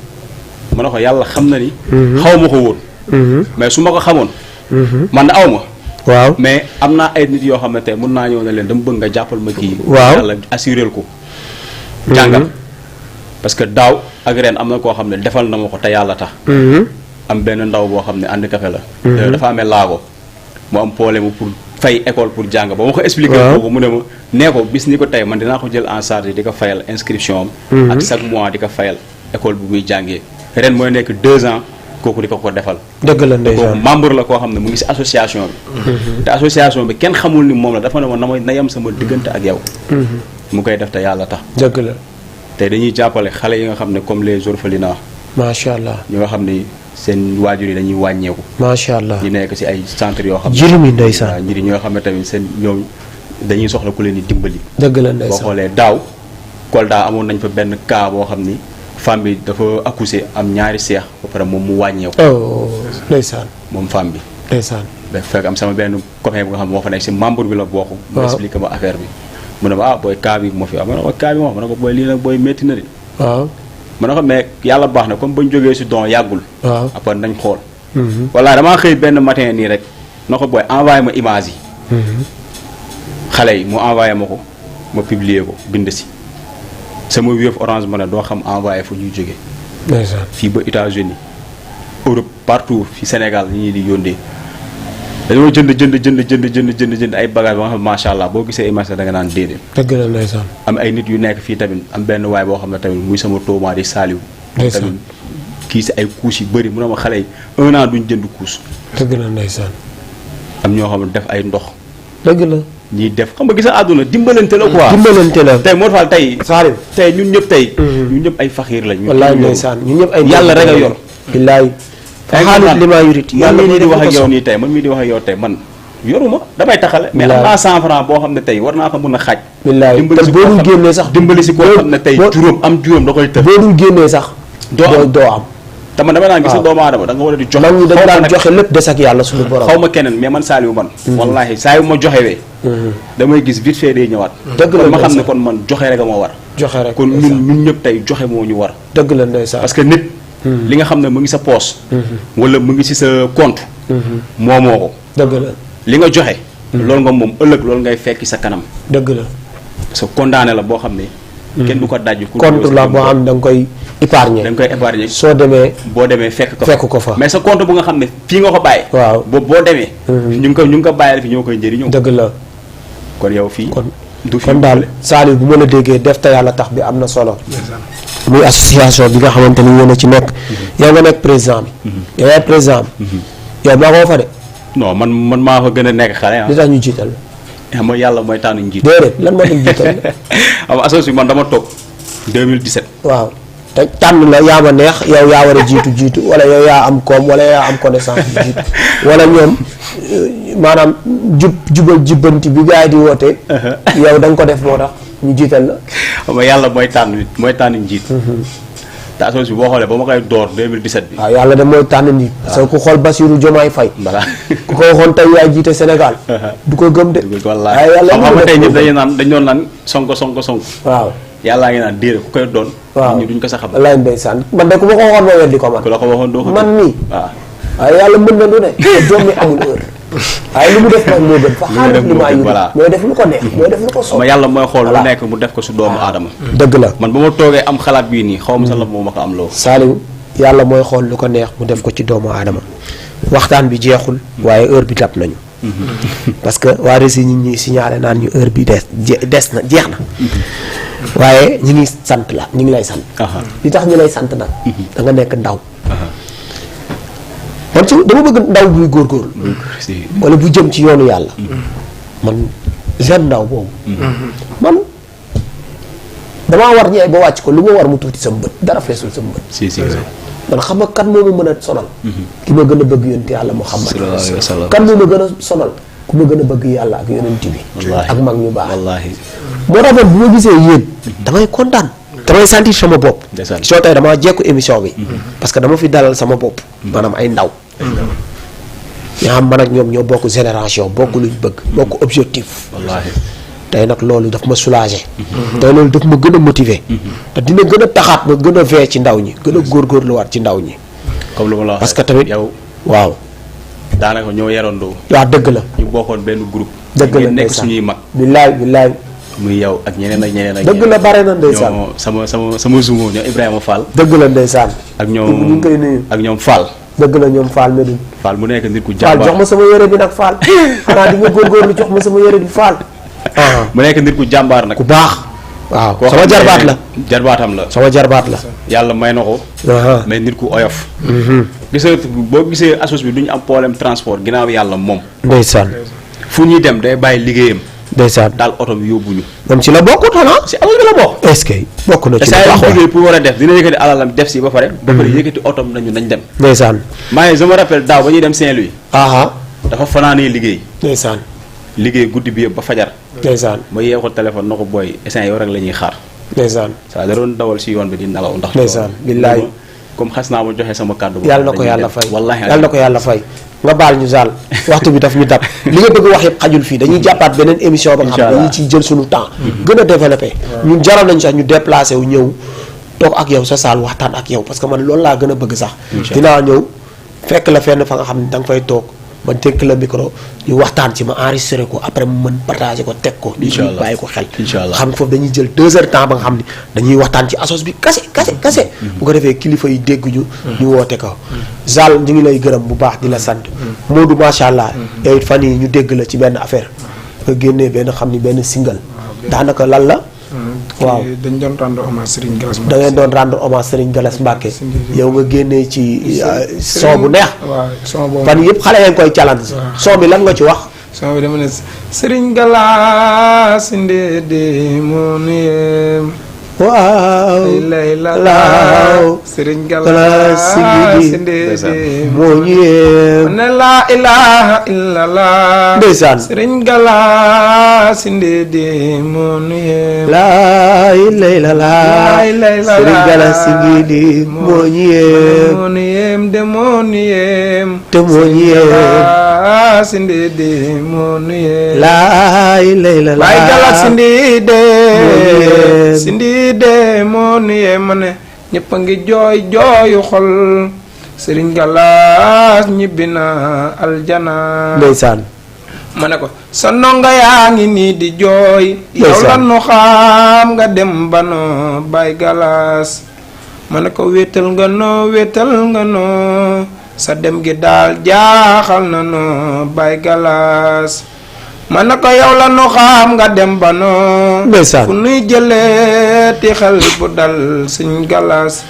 S4: ma ne ko yàlla xam na ni. xaw ma ko woon. mais su ma ko xamoon. man na aw ma.
S3: waaw
S4: mais am naa ay nit yoo xam ne tey mën naa ñëw ne leen dama bëgg nga jàppal ma kii.
S3: waaw
S4: yàlla assuré ko. jàngal parce que daaw ak ren am na koo xam ne defal na ma ko te yàlla tax. am benn ndaw boo xam ne handicapé la. dafa amee laago mu am problème pour fay école pour jàng ba ma ko expliqué. ko mu ne ma nee ko bis ni ko tey man dinaa ko jël en charge di ko fayal inscription am. ak chaque mois di ko fayal école bu muy jàngee ren mooy nekk 2 ans. kooku di ko defal. dëgg la ndeysaan kooku membre la koo xam ne mu ngi si association bi. te association bi kenn xamul ni moom la dafa ne ma na yem sama diggante ak yow. mu koy def te yàlla tax. dëgg la. te dañuy jàppale xale yi nga xam ne comme les orphelinats. macha allah ñi nga xam ne seen waajur yi dañuy wàññeeku. macha allah ñu nekk si ay centres yoo xam ne.
S3: jërëmi ndeysaan
S4: waaw ñi nga xam ne tamit seen ñoom dañuy soxla ku leen di dimbali.
S3: dëgg la ndeysaan
S4: boo xoolee daaw Kolda amoon nañ fa benn cas boo xam ni. femme bi dafa accouché am ñaari seex ba pare moom mu wàññeeku.
S3: ndeysaan
S4: moom femme bi.
S3: ndeysaan
S4: ba fekk am sama benn copain bu nga xam moo fa nekk si membre bi la bokk. mu expliqué ma affaire bi. mu ne ma booy cas bi moo fi am ma ne ko cas bi moo ma ne ko booy lii nag booy métti na de. waaw ma ne ko mais yàlla baax na comme bañ jógee si don yàggul. waaw après nañ xool. voilà damaa xëy benn matin nii rek na ko booy envoyé ma image yi. xale yi mu envoyé ma ko ma publier ko bind si. sama Wave Orange Money doo xam envoyé fu ñuy jógee. fii ba États-Unis Europe partout fi Sénégal ñi di yóndee dañoo jënd ay bagages ba nga xam macha allah boo gisee image da nga naan déedéet. dëgg la ndeysaan. am ay nit yu nekk fii tamit am benn waay boo xam ne tamit muy sama tooma di Saliou. ndeysaan tamit kii si ay couches yu bëri mu ne ma xale yi 1 an duñ jënd couche. dëgg la ndeysaan. am ñoo xam ne def ay ndox. dëgg la. ñiy def xam nga gis àdduna dimbalante la quoi. dimbalante la tey moo tax tey. Saliou tey ñun ñëpp tey. ñun ñëpp ay faxiir lañ.
S3: wallaay ndeysaan ñun ñëpp ay.
S4: yàlla rek a yor.
S3: billaay. xaalis li maa yurit
S4: man mii di wax ak yow nii tey man mii di wax ak yow tey man yoruma damay taxale. mais am naa 100 francs boo xam ne tey war naa ko mën a xaaj.
S3: billaay te boo dul génnee sax
S4: dimbali si koo xam ne tey juróom da koy tëb.
S3: boo dul génnee sax. doo am.
S4: te man damay naan gis nga doomu aadama da nga war a di joxe.
S3: man ñi dañ daan joxe lépp des ak yàlla suñu borom.
S4: xaw ma keneen mais man Saliou man. wallaahi saa yu ma joxewee. damay gis vite fait day ñëwaat.
S3: dëgg la
S4: kon ma xam ne kon man joxe rek a ma war.
S3: joxe rek
S4: kon ñun ñëpp tey joxe moo ñu war.
S3: dëgg la ndeysaan
S4: parce que nit. li nga xam ne mu ngi sa poos. wala mu ngi si sa compte. moomoo ko.
S3: dëgg la
S4: li nga joxe. loolu nga moom ëllëg loolu ngay fekki sa kanam.
S3: dëgg la.
S4: parce que condamné la boo xam ne. kenn du ko daj.
S3: compte la boo xam da nga koy épargner.
S4: da nga koy épargner.
S3: soo demee.
S4: boo demee fekk
S3: ko fa.
S4: mais sa compte bu nga xam ne fii nga ko bàyyi. waaw boo demee. ñu ngi ko bàyyi fi ñoo koy njëriñoo.
S3: dëgg la.
S4: kon yow fii. du fi
S3: kon daal Saliou bu mën a déggee def te yàlla tax bi am na solo. muy association bi nga xamante ni yéen a ci nekk. yow nga nekk président bi. yow yaay président bi. yow maa ko fa de.
S4: non man maa fa gën a nekk xale
S3: li tax ñu jiital.
S4: xam nga yàlla mooy tànn njiit.
S3: déedéet lan moo tax jiital.
S4: xam nga association man dama toog 2017.
S3: waaw te tànn la yaa ma neex yow yaa war a jiitu wala yow yaa am koom wala yaa am connaissance bu jiitu wala ñoom maanaam jubbanti bi gars yi di woote. yow da nga ko def moo tax ñu jiital la.
S4: xam nga yàlla mooy tànn njiit. te association bi boo xoolee ba ma koy door 2017 bi.
S3: waaw yàlla de mooy tànn njiit. parce que ku xool Bassirou Diomaye Faye.
S4: voilà
S3: ku ko waxoon tey yaay jiite Sénégal. du ko gëm de.
S4: wallaahi xam nga tey ñëpp dañu doon naan sonko.
S3: waaw.
S4: yàllaa ngi naan déedéet ku koy doon.
S3: waaw
S4: ñu duñ ko sax xam.
S3: wallaay ndeysaan man de ku ma ko waxoon ma weddi ko man.
S4: ku la ko waxoon doo ko
S3: man mii.
S4: waaw.
S3: waaye yàlla mën na lu ne. doom mi amul heure. waaye lu mu def nag moo gën. fa xaalis li maa yëngu mooy def lu ko neex. mooy def lu ko soob.
S4: ma yàlla mooy xool lu nekk mu def ko su doomu aadama.
S3: dëgg la
S4: man ba ma toogee am xalaat bii nii xaw ma sax la moo ma ko am loo.
S3: Saliou yàlla mooy xool lu ko neex mu def ko ci doomu aadama. waxtaan bi jeexul. waaye heure bi dab nañu. parce que waa Rési ñi ñuy signalé naan ñu heure bi des na jeex na waaye ñi ngi sant la ñi ngi lay sant li tax ñu lay sant nag da nga nekk ndaw man su dama bëgg ndaw buy góorgóorlu wala bu jëm ci yoonu yàlla man jeune ndaw boobu man damaa war ñeey ba wàcc ko lu ma war mu tuuti sama bët dara feesul sama bët man xam nga kan moo ma mën a sonal ki ma gën a bëgg yonent yàlla Muhammad kan moo ma gën a sonal ku ma gën a bëgg yàlla ak yonent bi ak mag ñu baax moo tax man bu ma gisee yéen damay kontaan damay sentir sama bopp soo tey damaa jekku émission bi parce que dama fi dalal sama bopp maanaam ay ndaw ñoo xam man ak ñoom ñoo bokk génération bokk luñ bëgg bokk objectif tey nag loolu daf ma soulager tey loolu daf ma gën a motiver te dina gën a taxaat ma gën a vee ci ndaw ñi gën a góorgóorluwaat ci ndaw ñi
S4: comme lu ma la wax
S3: parce que tamit
S4: yow
S3: waaw
S4: daanaka ñoo yarandoo
S3: waaw dëgg la
S4: ñu bokkoon benn groupe
S3: dëgg la
S4: nekk
S3: ndeysaan
S4: suñuy mag
S3: billaay
S4: muy yow ak ñeneen ak ñeneen ak
S3: dëgg la bare na ndeysaan
S4: ñoo sama zumo ñoom Ibrahima Fall
S3: dëgg la ndeysaan
S4: ak
S3: ñu
S4: ñoom
S3: ngi koy nuyu
S4: ak ñoom Fall
S3: dëgg la ñoom Fall Medoune
S4: Fall mu nekk nit ku
S3: Fall
S4: jàmbaar
S3: jox ma sama yére bi nag Fall xanaa di nga góorgóorlu jox ma sama yére bi Fall
S4: mu nekk nit ku jàmbaar nag
S3: ku baax waaw
S4: koo
S3: sama
S4: xam ne
S3: jarbaat la
S4: jarbaatam la
S3: sama jarbaat la
S4: yàlla may na ko mais nit ku oyof boo gisee assos bi du ñu am problème transport ginnaaw yàlla moom
S3: ndeysaan
S4: fu ñuy dem day bàyyi liggéeyam
S3: ndeysaan
S4: daal oto bi yóbbuñu
S3: moom ci la bokkut xanaa
S4: si alal bi la bokk
S3: est-ce que bokk na ci
S4: saa
S3: lu
S4: yi
S3: baax
S4: liggéey pour war a def dina yëkkati alalam def si ba pare yëkkati otom nañu nañ dem
S3: ndeysaan
S4: maa ngi je me rappelle daaw ba ñuy dem Saint-Louis
S3: aha
S4: dafa fanaanee liggéey
S3: ndeysaan
S4: liggéey guddi bi yëpp ba fajar
S3: ndeysaan
S4: ma yee ko téléphone na ko booy instant yow rek la ñuy xaar
S3: ndeysaan
S4: saa da doon dawal si yoon bi di nelaw ndax
S3: ndeysaan billaay
S4: comme xas naa ma joxe sama kàddu
S3: yàlla na ko yàlla fay
S4: wallahi
S3: yàlla na ko yàlla fay nga baal ñu zaal waxtu bi daf ñu dab li nga bëgg wax yëpp xajul fii dañuy jàppaat beneen émission ba nga xam ne dañuy ciy jël suñu temps gën a développé ñun jaral nañu sax ñu déplacé wu ñëw toog ak yow sa saal waxtaan ak yow parce que man loolu laa gën a bëgg sax dinaa ñëw fekk la fenn fa nga xam ne da nga fay toog ma tënk la micro ñu waxtaan ci ma enregistré ko après mu mën partagé ko teg ko nit ñi bàyyi ko xel xam foofu dañuy jël 2 heures temps ba nga xam ne dañuy waxtaan ci assos bi kase bu ko defee kilifa yi dégg ñu woote ko Zal ñu ngi lay gërëm bu baax di la sant Modou macha allah yow it fan yi ñu dégg la ci benn affaire nga génnee benn xam ni benn single daanaka lan la waaw
S5: dañ doon rendre hommage Serigne Gallas
S3: da ngeen doon rendre hommage Serigne Gallas Mbacke yow nga génnee ci son bu neex
S5: waaw son boobu
S3: fan yëpp xale yaa ngi koy challenge son bi lan nga ci wax
S5: son bi dama ne Serigne Gallas ndéedé moo nuyem
S3: waaw
S5: lay la
S3: laaw
S5: Serigne
S3: Gallas
S5: ndéedé
S3: moo ñëwee
S5: ne la ilaha illallah
S3: ndeysaan
S5: Serigne Gallas ndéedé moo nuyem
S3: laa ilaaha illallaah Serigne Gallas Ndédé moo ñëwee
S5: moo nuyem de moo nuyem
S3: te moo ñëwee
S5: Gallas Ndédé moo nuyem
S3: laa ilaaha illallaah
S5: Baay Gallas Ndédé
S3: moo
S5: de moo nuyee ma ne ñëpp a ngi jooyu xol Serigne Gallas ñibbi na aljana
S3: ndeysaan
S5: ma ne ko sa ndongo yaa ngi nii di jooy yow la nu xam nga dem ba noo Baay Gallas ma ne ko wéetal nga noo sa dem gi daal jaaxal na noo Baay Gallas ma ne ko yow la nu xam nga dem ba noo
S3: ndeysaan
S5: fu nuy jëlee ti xel bu dal Sëñ Gallas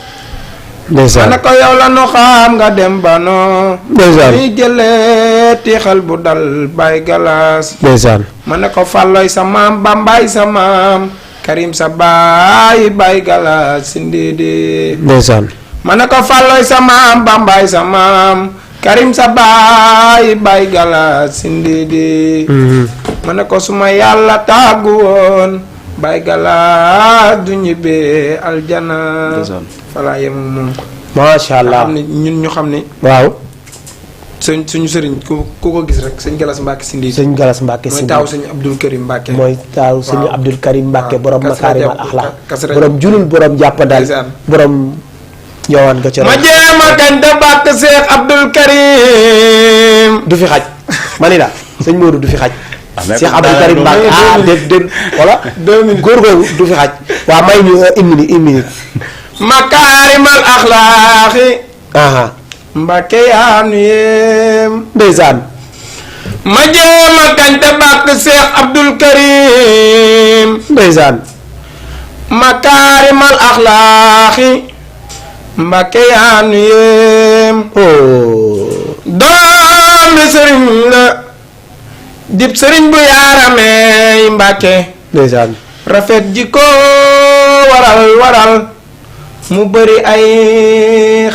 S3: ndeysaan
S5: ma ne ko yow la nu xam nga dem ba noo
S3: ndeysaan
S5: fu nuy jëlee ti xel bu dal Baay Gallas
S3: ndeysaan
S5: ma ne ko Falloy sa maam Bambaay sa maam Karim sa baay Baay Gallas Ndédé
S3: ndeysaan
S5: ma ne ko Falloy sa maam Bambaay sa maam Karim sa baay Baay Gallas Ndédé ma ne ko suma yàlla tàggu woon Baay Gallas du ñibbee aljana falaa yem moom
S3: macha allah
S5: xam ne ñun ñu xam ne
S3: waaw
S5: suñu sëriñ ku ko gis rek sëñ Gallas Mbacke Ndédé
S3: sëñ Gallas Mbacke
S5: mooy taaw sëñ Abdul Karim Mbacke
S3: mooy taaw sëñ Abdul Karim Mbacke borom makaarimal axlaq
S5: kasra
S3: borom julul borom jàppandal borom ñëwaan nga ca
S5: ma jéem a kañ da bàkk Cheikh Abdul Karim
S3: du fi xaj ma ni la sëñ Modou du fi xaj Cheikh Abdul Karim Mbacke dégg voilà góor googu du fi xaj waaw may ñu une minute
S5: makaarimal axlaaxi
S3: aha
S5: Mbacke yaa nu yéem
S3: ndeysaan
S5: ma jéema kañ te bàkk Seex Abdul Karim
S3: ndeysaan
S5: makaarimal axlaaxi Mbàkke yaa nu yéem doomi sëriñ la dib sëriñ bu yaaramey Mbàkke
S3: ndeysaan
S5: rafet jikko waral mu bëri ay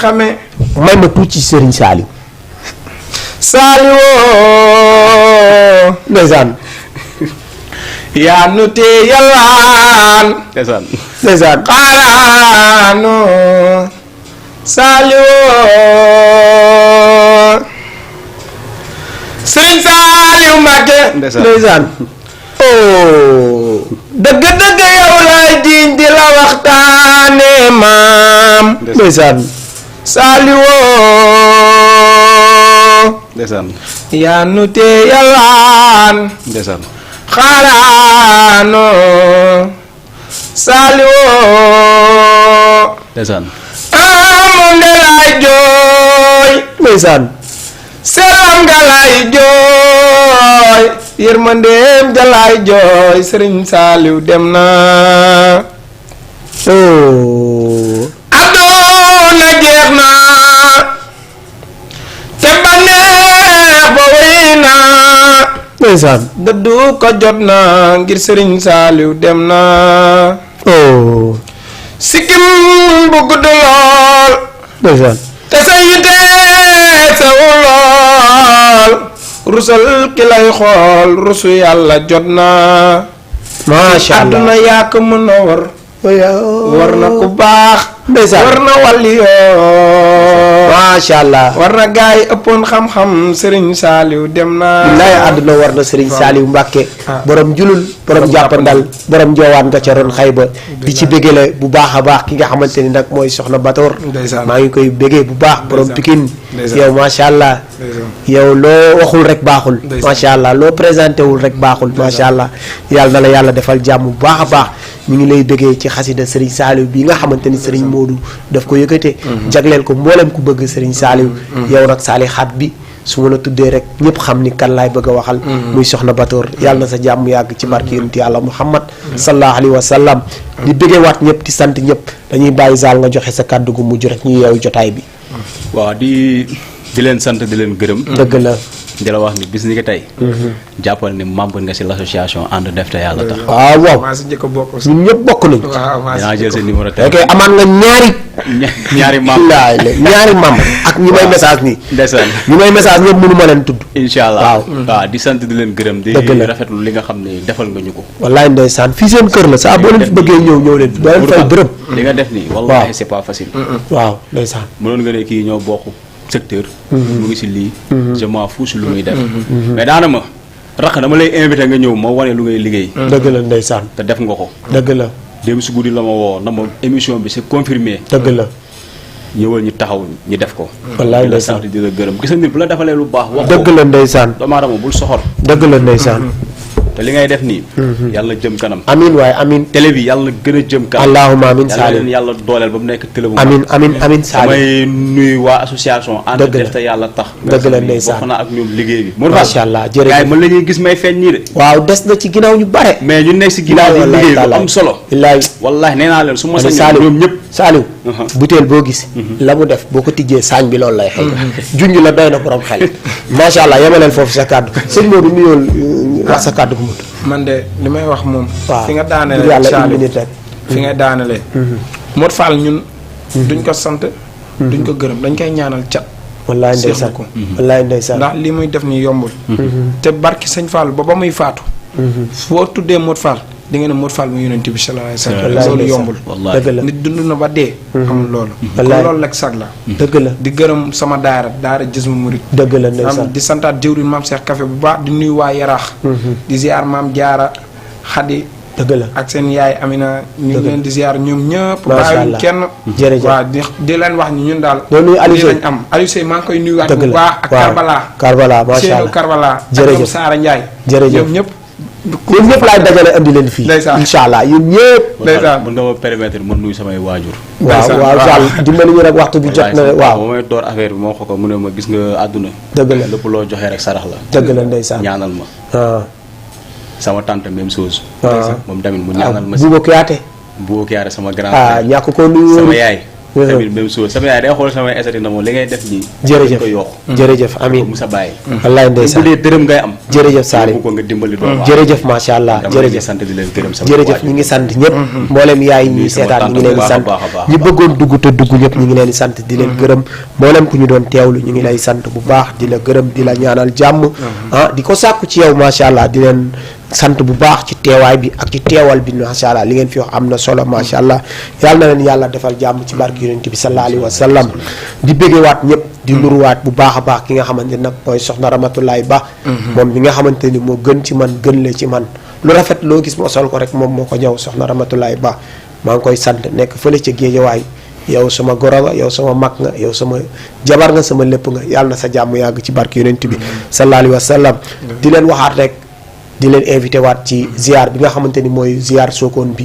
S5: xame
S3: may ma tuuti ci Serigne Saliou
S5: Saaliwoo
S3: ndeysaan
S5: yaa nu tee yalwaan
S4: ndeysaan
S3: ndeysaan
S5: xaaraano Saaliwoo Sëriñ Saaliw Mbàkke
S3: ndeysaan
S5: dëgg yow lay jiiñ di la waxtaane maam
S3: ndeysaan
S5: Saaliwoo
S4: ndeysaan
S5: yaa nu tee yalwaan
S4: ndeysaan
S5: xaaraano Saaliwoo
S4: ndeysaan
S5: moom de lay jooy
S3: ndeysaan
S5: selam nga lay jooy yërmandeem ja lay jooy Sëriñ Saaliw dem na àdduna jeex na te bànneex ba wéy na
S3: ndeysaan
S5: dëddu ko jot na ngir Sëriñ Saaliw dem na sikkim bu gudd lool
S3: ndeysaan
S5: te sa yite sewu lool rusal ki lay xool rusu yàlla jot na
S3: macha allah
S5: àdduna yaa ko mën a war na ku baax
S3: ndeysaan
S5: war na wàlli yoo
S3: macha allah
S5: war na gaa yi ëppoon xam-xam Sëriñ Saaliw dem na
S3: billaay àdduna war na Serigne Saliou Mbàkke borom julul borom jàppandal borom joowaan nga ca ron xayba di ci bégale bu baax a baax ki nga xamante ni nag mooy soxna Batoor maa ngi koy bégee bu baax borom Pikine yow macha allah yow loo waxul rek baaxul macha allah loo présenté wul rek baaxul macha allah yàlla na la yàlla defal jàmm bu baax a baax ñu ngi lay bégee ci xasida Serigne Saliou bi nga xamante ni Serigne Modou daf ko yëkkate jagleel ko mboolem ku bëgg Serigne Saliou yow nag Sali xaat bi su ma la tuddee rek ñëpp xam ni kan laay bëgg a waxal muy soxna Batoor yàlla na sa jàmm yàgg ci barki yonent yàlla Muhammad sallallahu alayhi wa sallam di bëggee waat ñëpp di sant ñëpp dañuy bàyyi zaal nga joxe sa kàddu gu mujj rek ñu yeewu jotaay bi
S4: waaw di leen sant di leen gërëm
S3: dëgg la
S4: di la wax ni bis ni ko tey jàppal ni membre nga si l'association ànd def te yàlla tax
S3: waaw waaw
S5: maa si njëkk a bokk
S3: ñun ñëpp bokk nañ
S4: dinaa jël seen numéro
S3: ok amaan nga
S4: ñaari membre
S3: ñaari membre ak ñi may message nii
S4: ndeysaan
S3: ñi may message ñëpp mënu ma leen tudd
S4: incha allah
S3: waaw
S4: di sant di leen gërëm di
S3: dëgg la
S4: rafetlu li nga xam ne defal nga ñu ko
S3: wallaay ndeysaan fii seen kër la saa boo leen fi bëggee ñëw leen doo leen fay dërëm
S4: li nga def nii wallahi c'est pas facile
S3: waaw ndeysaan
S4: mënoon nga ne kii ñoo bokk secteur mu ngi si lii je m'en fous si lu muy def mais daana ma rax dama lay invité nga ñëw ma wane lu ngay liggéey
S3: dëgg la ndeysaan
S4: te def nga ko
S3: dëgg la
S4: démb si guddi la ma woo na ma émission bi c'est confirmé
S3: dëgg la
S4: ñëwal ñu taxaw ñu def ko
S3: wallaay
S4: di la
S3: ndeysaan
S4: sant di la gërëm gis nga nit bu la defalee lu baax wax ko
S3: dëgg la ndeysaan
S4: doomu aadama bul soxor
S3: dëgg la ndeysaan
S4: te li ngay def nii yàlla jëm kanam
S3: amin waaye amin
S4: télé bi yàlla gën a jëm kanam
S3: allahumma amin
S4: yàlla
S3: Salim
S4: leen yàlla dooleel ba mu nekk télé bu
S3: amin amin Salim
S4: damay nuyu waa association ànd
S3: Dëgg la.
S4: def te yàlla tax
S3: Dëgg la ndeysaan.
S4: bokk naa ak ñoom liggéey bi
S3: macha allah jërëjëf
S4: gars yi mën la ñuy gis may feeñ nii de
S3: waaw des na ci ginnaaw ñu bare
S4: mais ñu nekk si ginnaaw di
S3: Wallaay
S4: liggéey lu
S3: taalaay.
S4: am solo
S3: billaay
S4: wallahi nee naa leen su ma
S3: Ani
S4: sañoon
S3: Salim
S4: ñoom ñëpp
S3: Salim butéel boo gis la mu def boo ko tijjee saañ bi loolu lay xëy junj la doy na borom xel macha allah yemaleel foofu sa kàddu sëñ Modou nuyool wax sa kàddu gu mut
S5: man de li may wax moom
S3: waaw
S5: fi nga
S3: ngir
S5: daanelee
S3: yàlla une
S5: Saliou
S3: minute rek
S5: fi nga daanelee Modou Fall ñun duñ ko sant duñ ko gërëm dañ koy ñaanal cat
S3: wallaay
S5: seexlu
S3: ndeysaan
S5: ko
S3: wallaay ndeysaan
S5: ndax li muy def nii yombul te barki sëñ Fall ba muy faatu foo tuddee Modou Fall di nga ne Modou Fall mu yonent bi sallallahu alayhi wasallam
S3: wallaay
S5: loolu
S3: ndeysaan.
S5: yombul
S4: wallahi
S3: dëgg la
S5: nit dund na ba dee amul loolu
S3: Wallaay.
S5: kon loolu rek sag la
S3: dëgg la
S5: di gërëm sama daara Jismu Murid
S3: dëgg la ndeysaan
S5: di santaat jëwriñ maam Cheikh Café bu baax di nuyu waa Yaraax di ziar maam Jaara Xadi
S3: dëgg la
S5: ak seen yaay Amina ñu ngi leen di ziar ñoom ñëpp
S3: Macha
S5: bàyyiwuñ
S3: Allah.
S5: kenn
S3: Jërëjëf.
S5: waaw di leen wax ni ñun daal
S3: doo nuyu Aliou
S5: lii
S3: Seye.
S5: lañ am Aliou Seye maa ngi koy nuyuwaat
S3: dëgg
S5: bu
S3: la
S5: baax ak
S3: waaw.
S5: Karbala
S3: Karbala macha
S5: Seydou
S3: allah
S5: Karbala
S3: Jërëjëf.
S5: ak ñoom Saara Ndiaye
S3: Jërëjëf.
S5: ñoom ñëpp
S3: yéen ñëpp laay dajale andi leen fii.
S5: ndeysaan
S3: incha allah yéen ñëpp.
S5: ndeysaan
S4: mën nga ma permettre man nuyu samay waajur.
S3: waaw waaw Sall dimbali ñu rek waxtu bi jot na waaw.
S4: ba may door affaire bi moo ko mu ne ma gis nga àdduna.
S3: dëgg la
S4: lépp loo joxe rek sarax la.
S3: dëgg la ndeysaan
S4: ñaanal ma. sama tante même chose. moom tamit mu ñaanal ma si.
S3: Bouba Kouyaté.
S4: Bouba Kouyaté sama grand frère.
S3: ñàkk ko nuyu.
S4: sama yaay. tamit même chose sama yaay day xool sama esati na moom li ngay def nii.
S3: jërëjëf
S4: ko yokk.
S3: jërëjëf amiin
S4: Musa Baye.
S3: wallaay ndeysaan
S4: bu dee dërëm ngay am.
S3: jërëjëf Salim
S4: ko nga dimbali doomu
S3: jërëjëf macha allah jërëjëf
S4: sant di leen gërëm sama
S3: jërëjëf ñi ngi sant ñëpp mboolem yaay ñi seetaan ñi ngi leen di sant ñi bëggoon dugg te dugg ñëpp ñi ngi leen di sant di leen gërëm mboolem ku ñu doon teewlu ñu ngi lay sant bu baax di la gërëm di la ñaanal jàmm di ko sàkku ci yow macha allah di leen sant bu baax ci teewaay bi ak ci teewal bi macha allah li ngeen fi wax am na solo macha allah yàlla na leen yàlla defal jàmm ci barke yonent bi sallallahu alayhi wa sallam di bëggewaat ñëpp di nuruwaat bu baax a baax ki nga xamante nag mooy soxna Ramatoulaye Ba moom bi nga xamante ni moo gën ci man gën le ci man lu rafet loo gis moo sol ko rek moom moo ko ñëw soxna Ramatoulaye Ba maa ngi koy sant nekk fële ca Géejawaay yow sama goro nga yow sama mag nga yow sama jabar nga sama lépp nga yàlla na sa jàmm yàgg ci barke yonent bi sallallahu alayhi wa sallam di leen waxaat rek di leen invité waat ci ziar bi nga xamante ni mooy ziar Sokone bi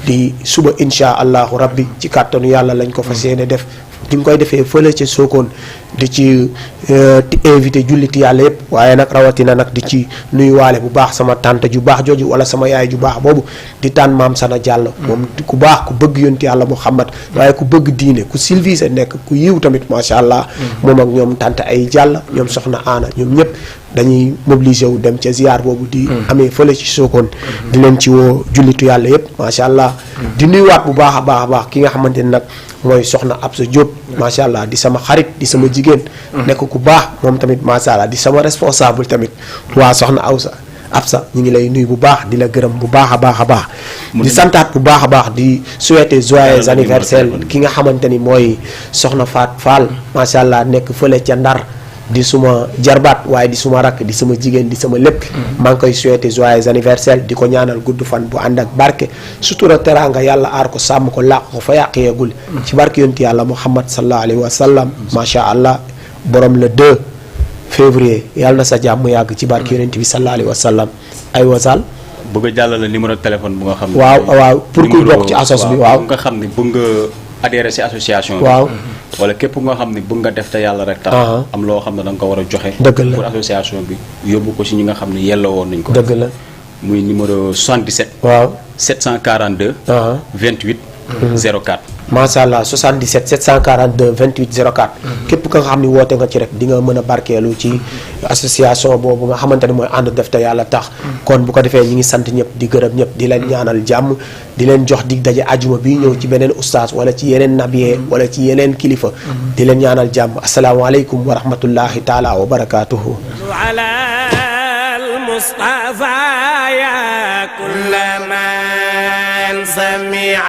S3: di suba insha allahu rabbi ci kàttanu yàlla lañ ko fas yéene def di nga koy defee fële ca Sokone di ci invité julliti yàlla yëpp waaye nag rawatina nag di ci nuyuwaale bu baax sama tante ju baax jooju wala sama yaay ju baax boobu di tànn maam Sana Diallo moom ku baax ku bëgg yonti yàlla Muhammad waaye ku bëgg diine ku civilisé nekk ku yiw tamit macha allah moom ak ñoom tante ay Diallo ñoom soxna Aana ñoom ñëpp dañuy mobiliser wu dem ca ziar boobu di amee fële ci Sokone di leen ci woo jullitu yàlla yëpp macha allah di nuyuwaat bu baax a baax a baax ki nga xamante ni nag mooy soxna Absa Diop macha allah di sama xarit di sama jigéen nekk ku baax moom tamit macha allah di sama responsable tamit waa soxna Absa ñu ngi lay nuyu bu baax di la gërëm bu baax a baax a baax di santaat bu baax a baax di souhaiter joyeux anniversaire ki nga xamante ni mooy soxna Faat Fall macha allah nekk fële ca Ndar di suma jarbaat waaye di suma rakk di sama jigéen di sama lépp maa ngi koy souhaiter joyeux anniversaire di ko ñaanal gudd fan bu ànd ak barke sutura teraanga yàlla aar ko sàmm ko làq ko fa yàq yeegul ci barke yonti yàlla Muhammad sallallahu alayhi wa sallam macha allah borom le 2 février yàlla na sa jàmm yàgg ci barke yonent bi sallallahu alayhi wa sallam ay wasal
S4: bëgg a jàllale numéro téléphone bu nga xam ne
S3: waaw pour ku bokk ci asos bi waaw
S4: nga xam ne bëgg nga adhéré si association bi
S3: waaw
S4: wala képp nga xam ne bëgg nga def te yàlla rek tax am loo xam ne da nga ko war a joxe
S3: dëgg la
S4: pour association bi yóbbu ko si ñi nga xam ne yelloo woon nañ ko
S3: dëgg la
S4: muy numéro 77
S3: waaw
S4: 742 28 04
S3: macha allah 77 742 28 04 képp ka nga xam ni woote nga ci rek di nga mën a barkeelu ci association boobu nga xamante ne mooy ànd def te yàlla tax kon bu ko defee ñi ngi sant ñëpp di gërëm ñëpp di leen ñaanal jàmm di leen jox dig daje ajuma bi ñëw ci beneen ustaas wala ci yeneen nabiyee wala ci yeneen kilifa di leen ñaanal jàmm asalaamaaleykum wa rahmatullahi taala wa barakaatuhu
S1: ala al-Mustafa ya kulla man sami'a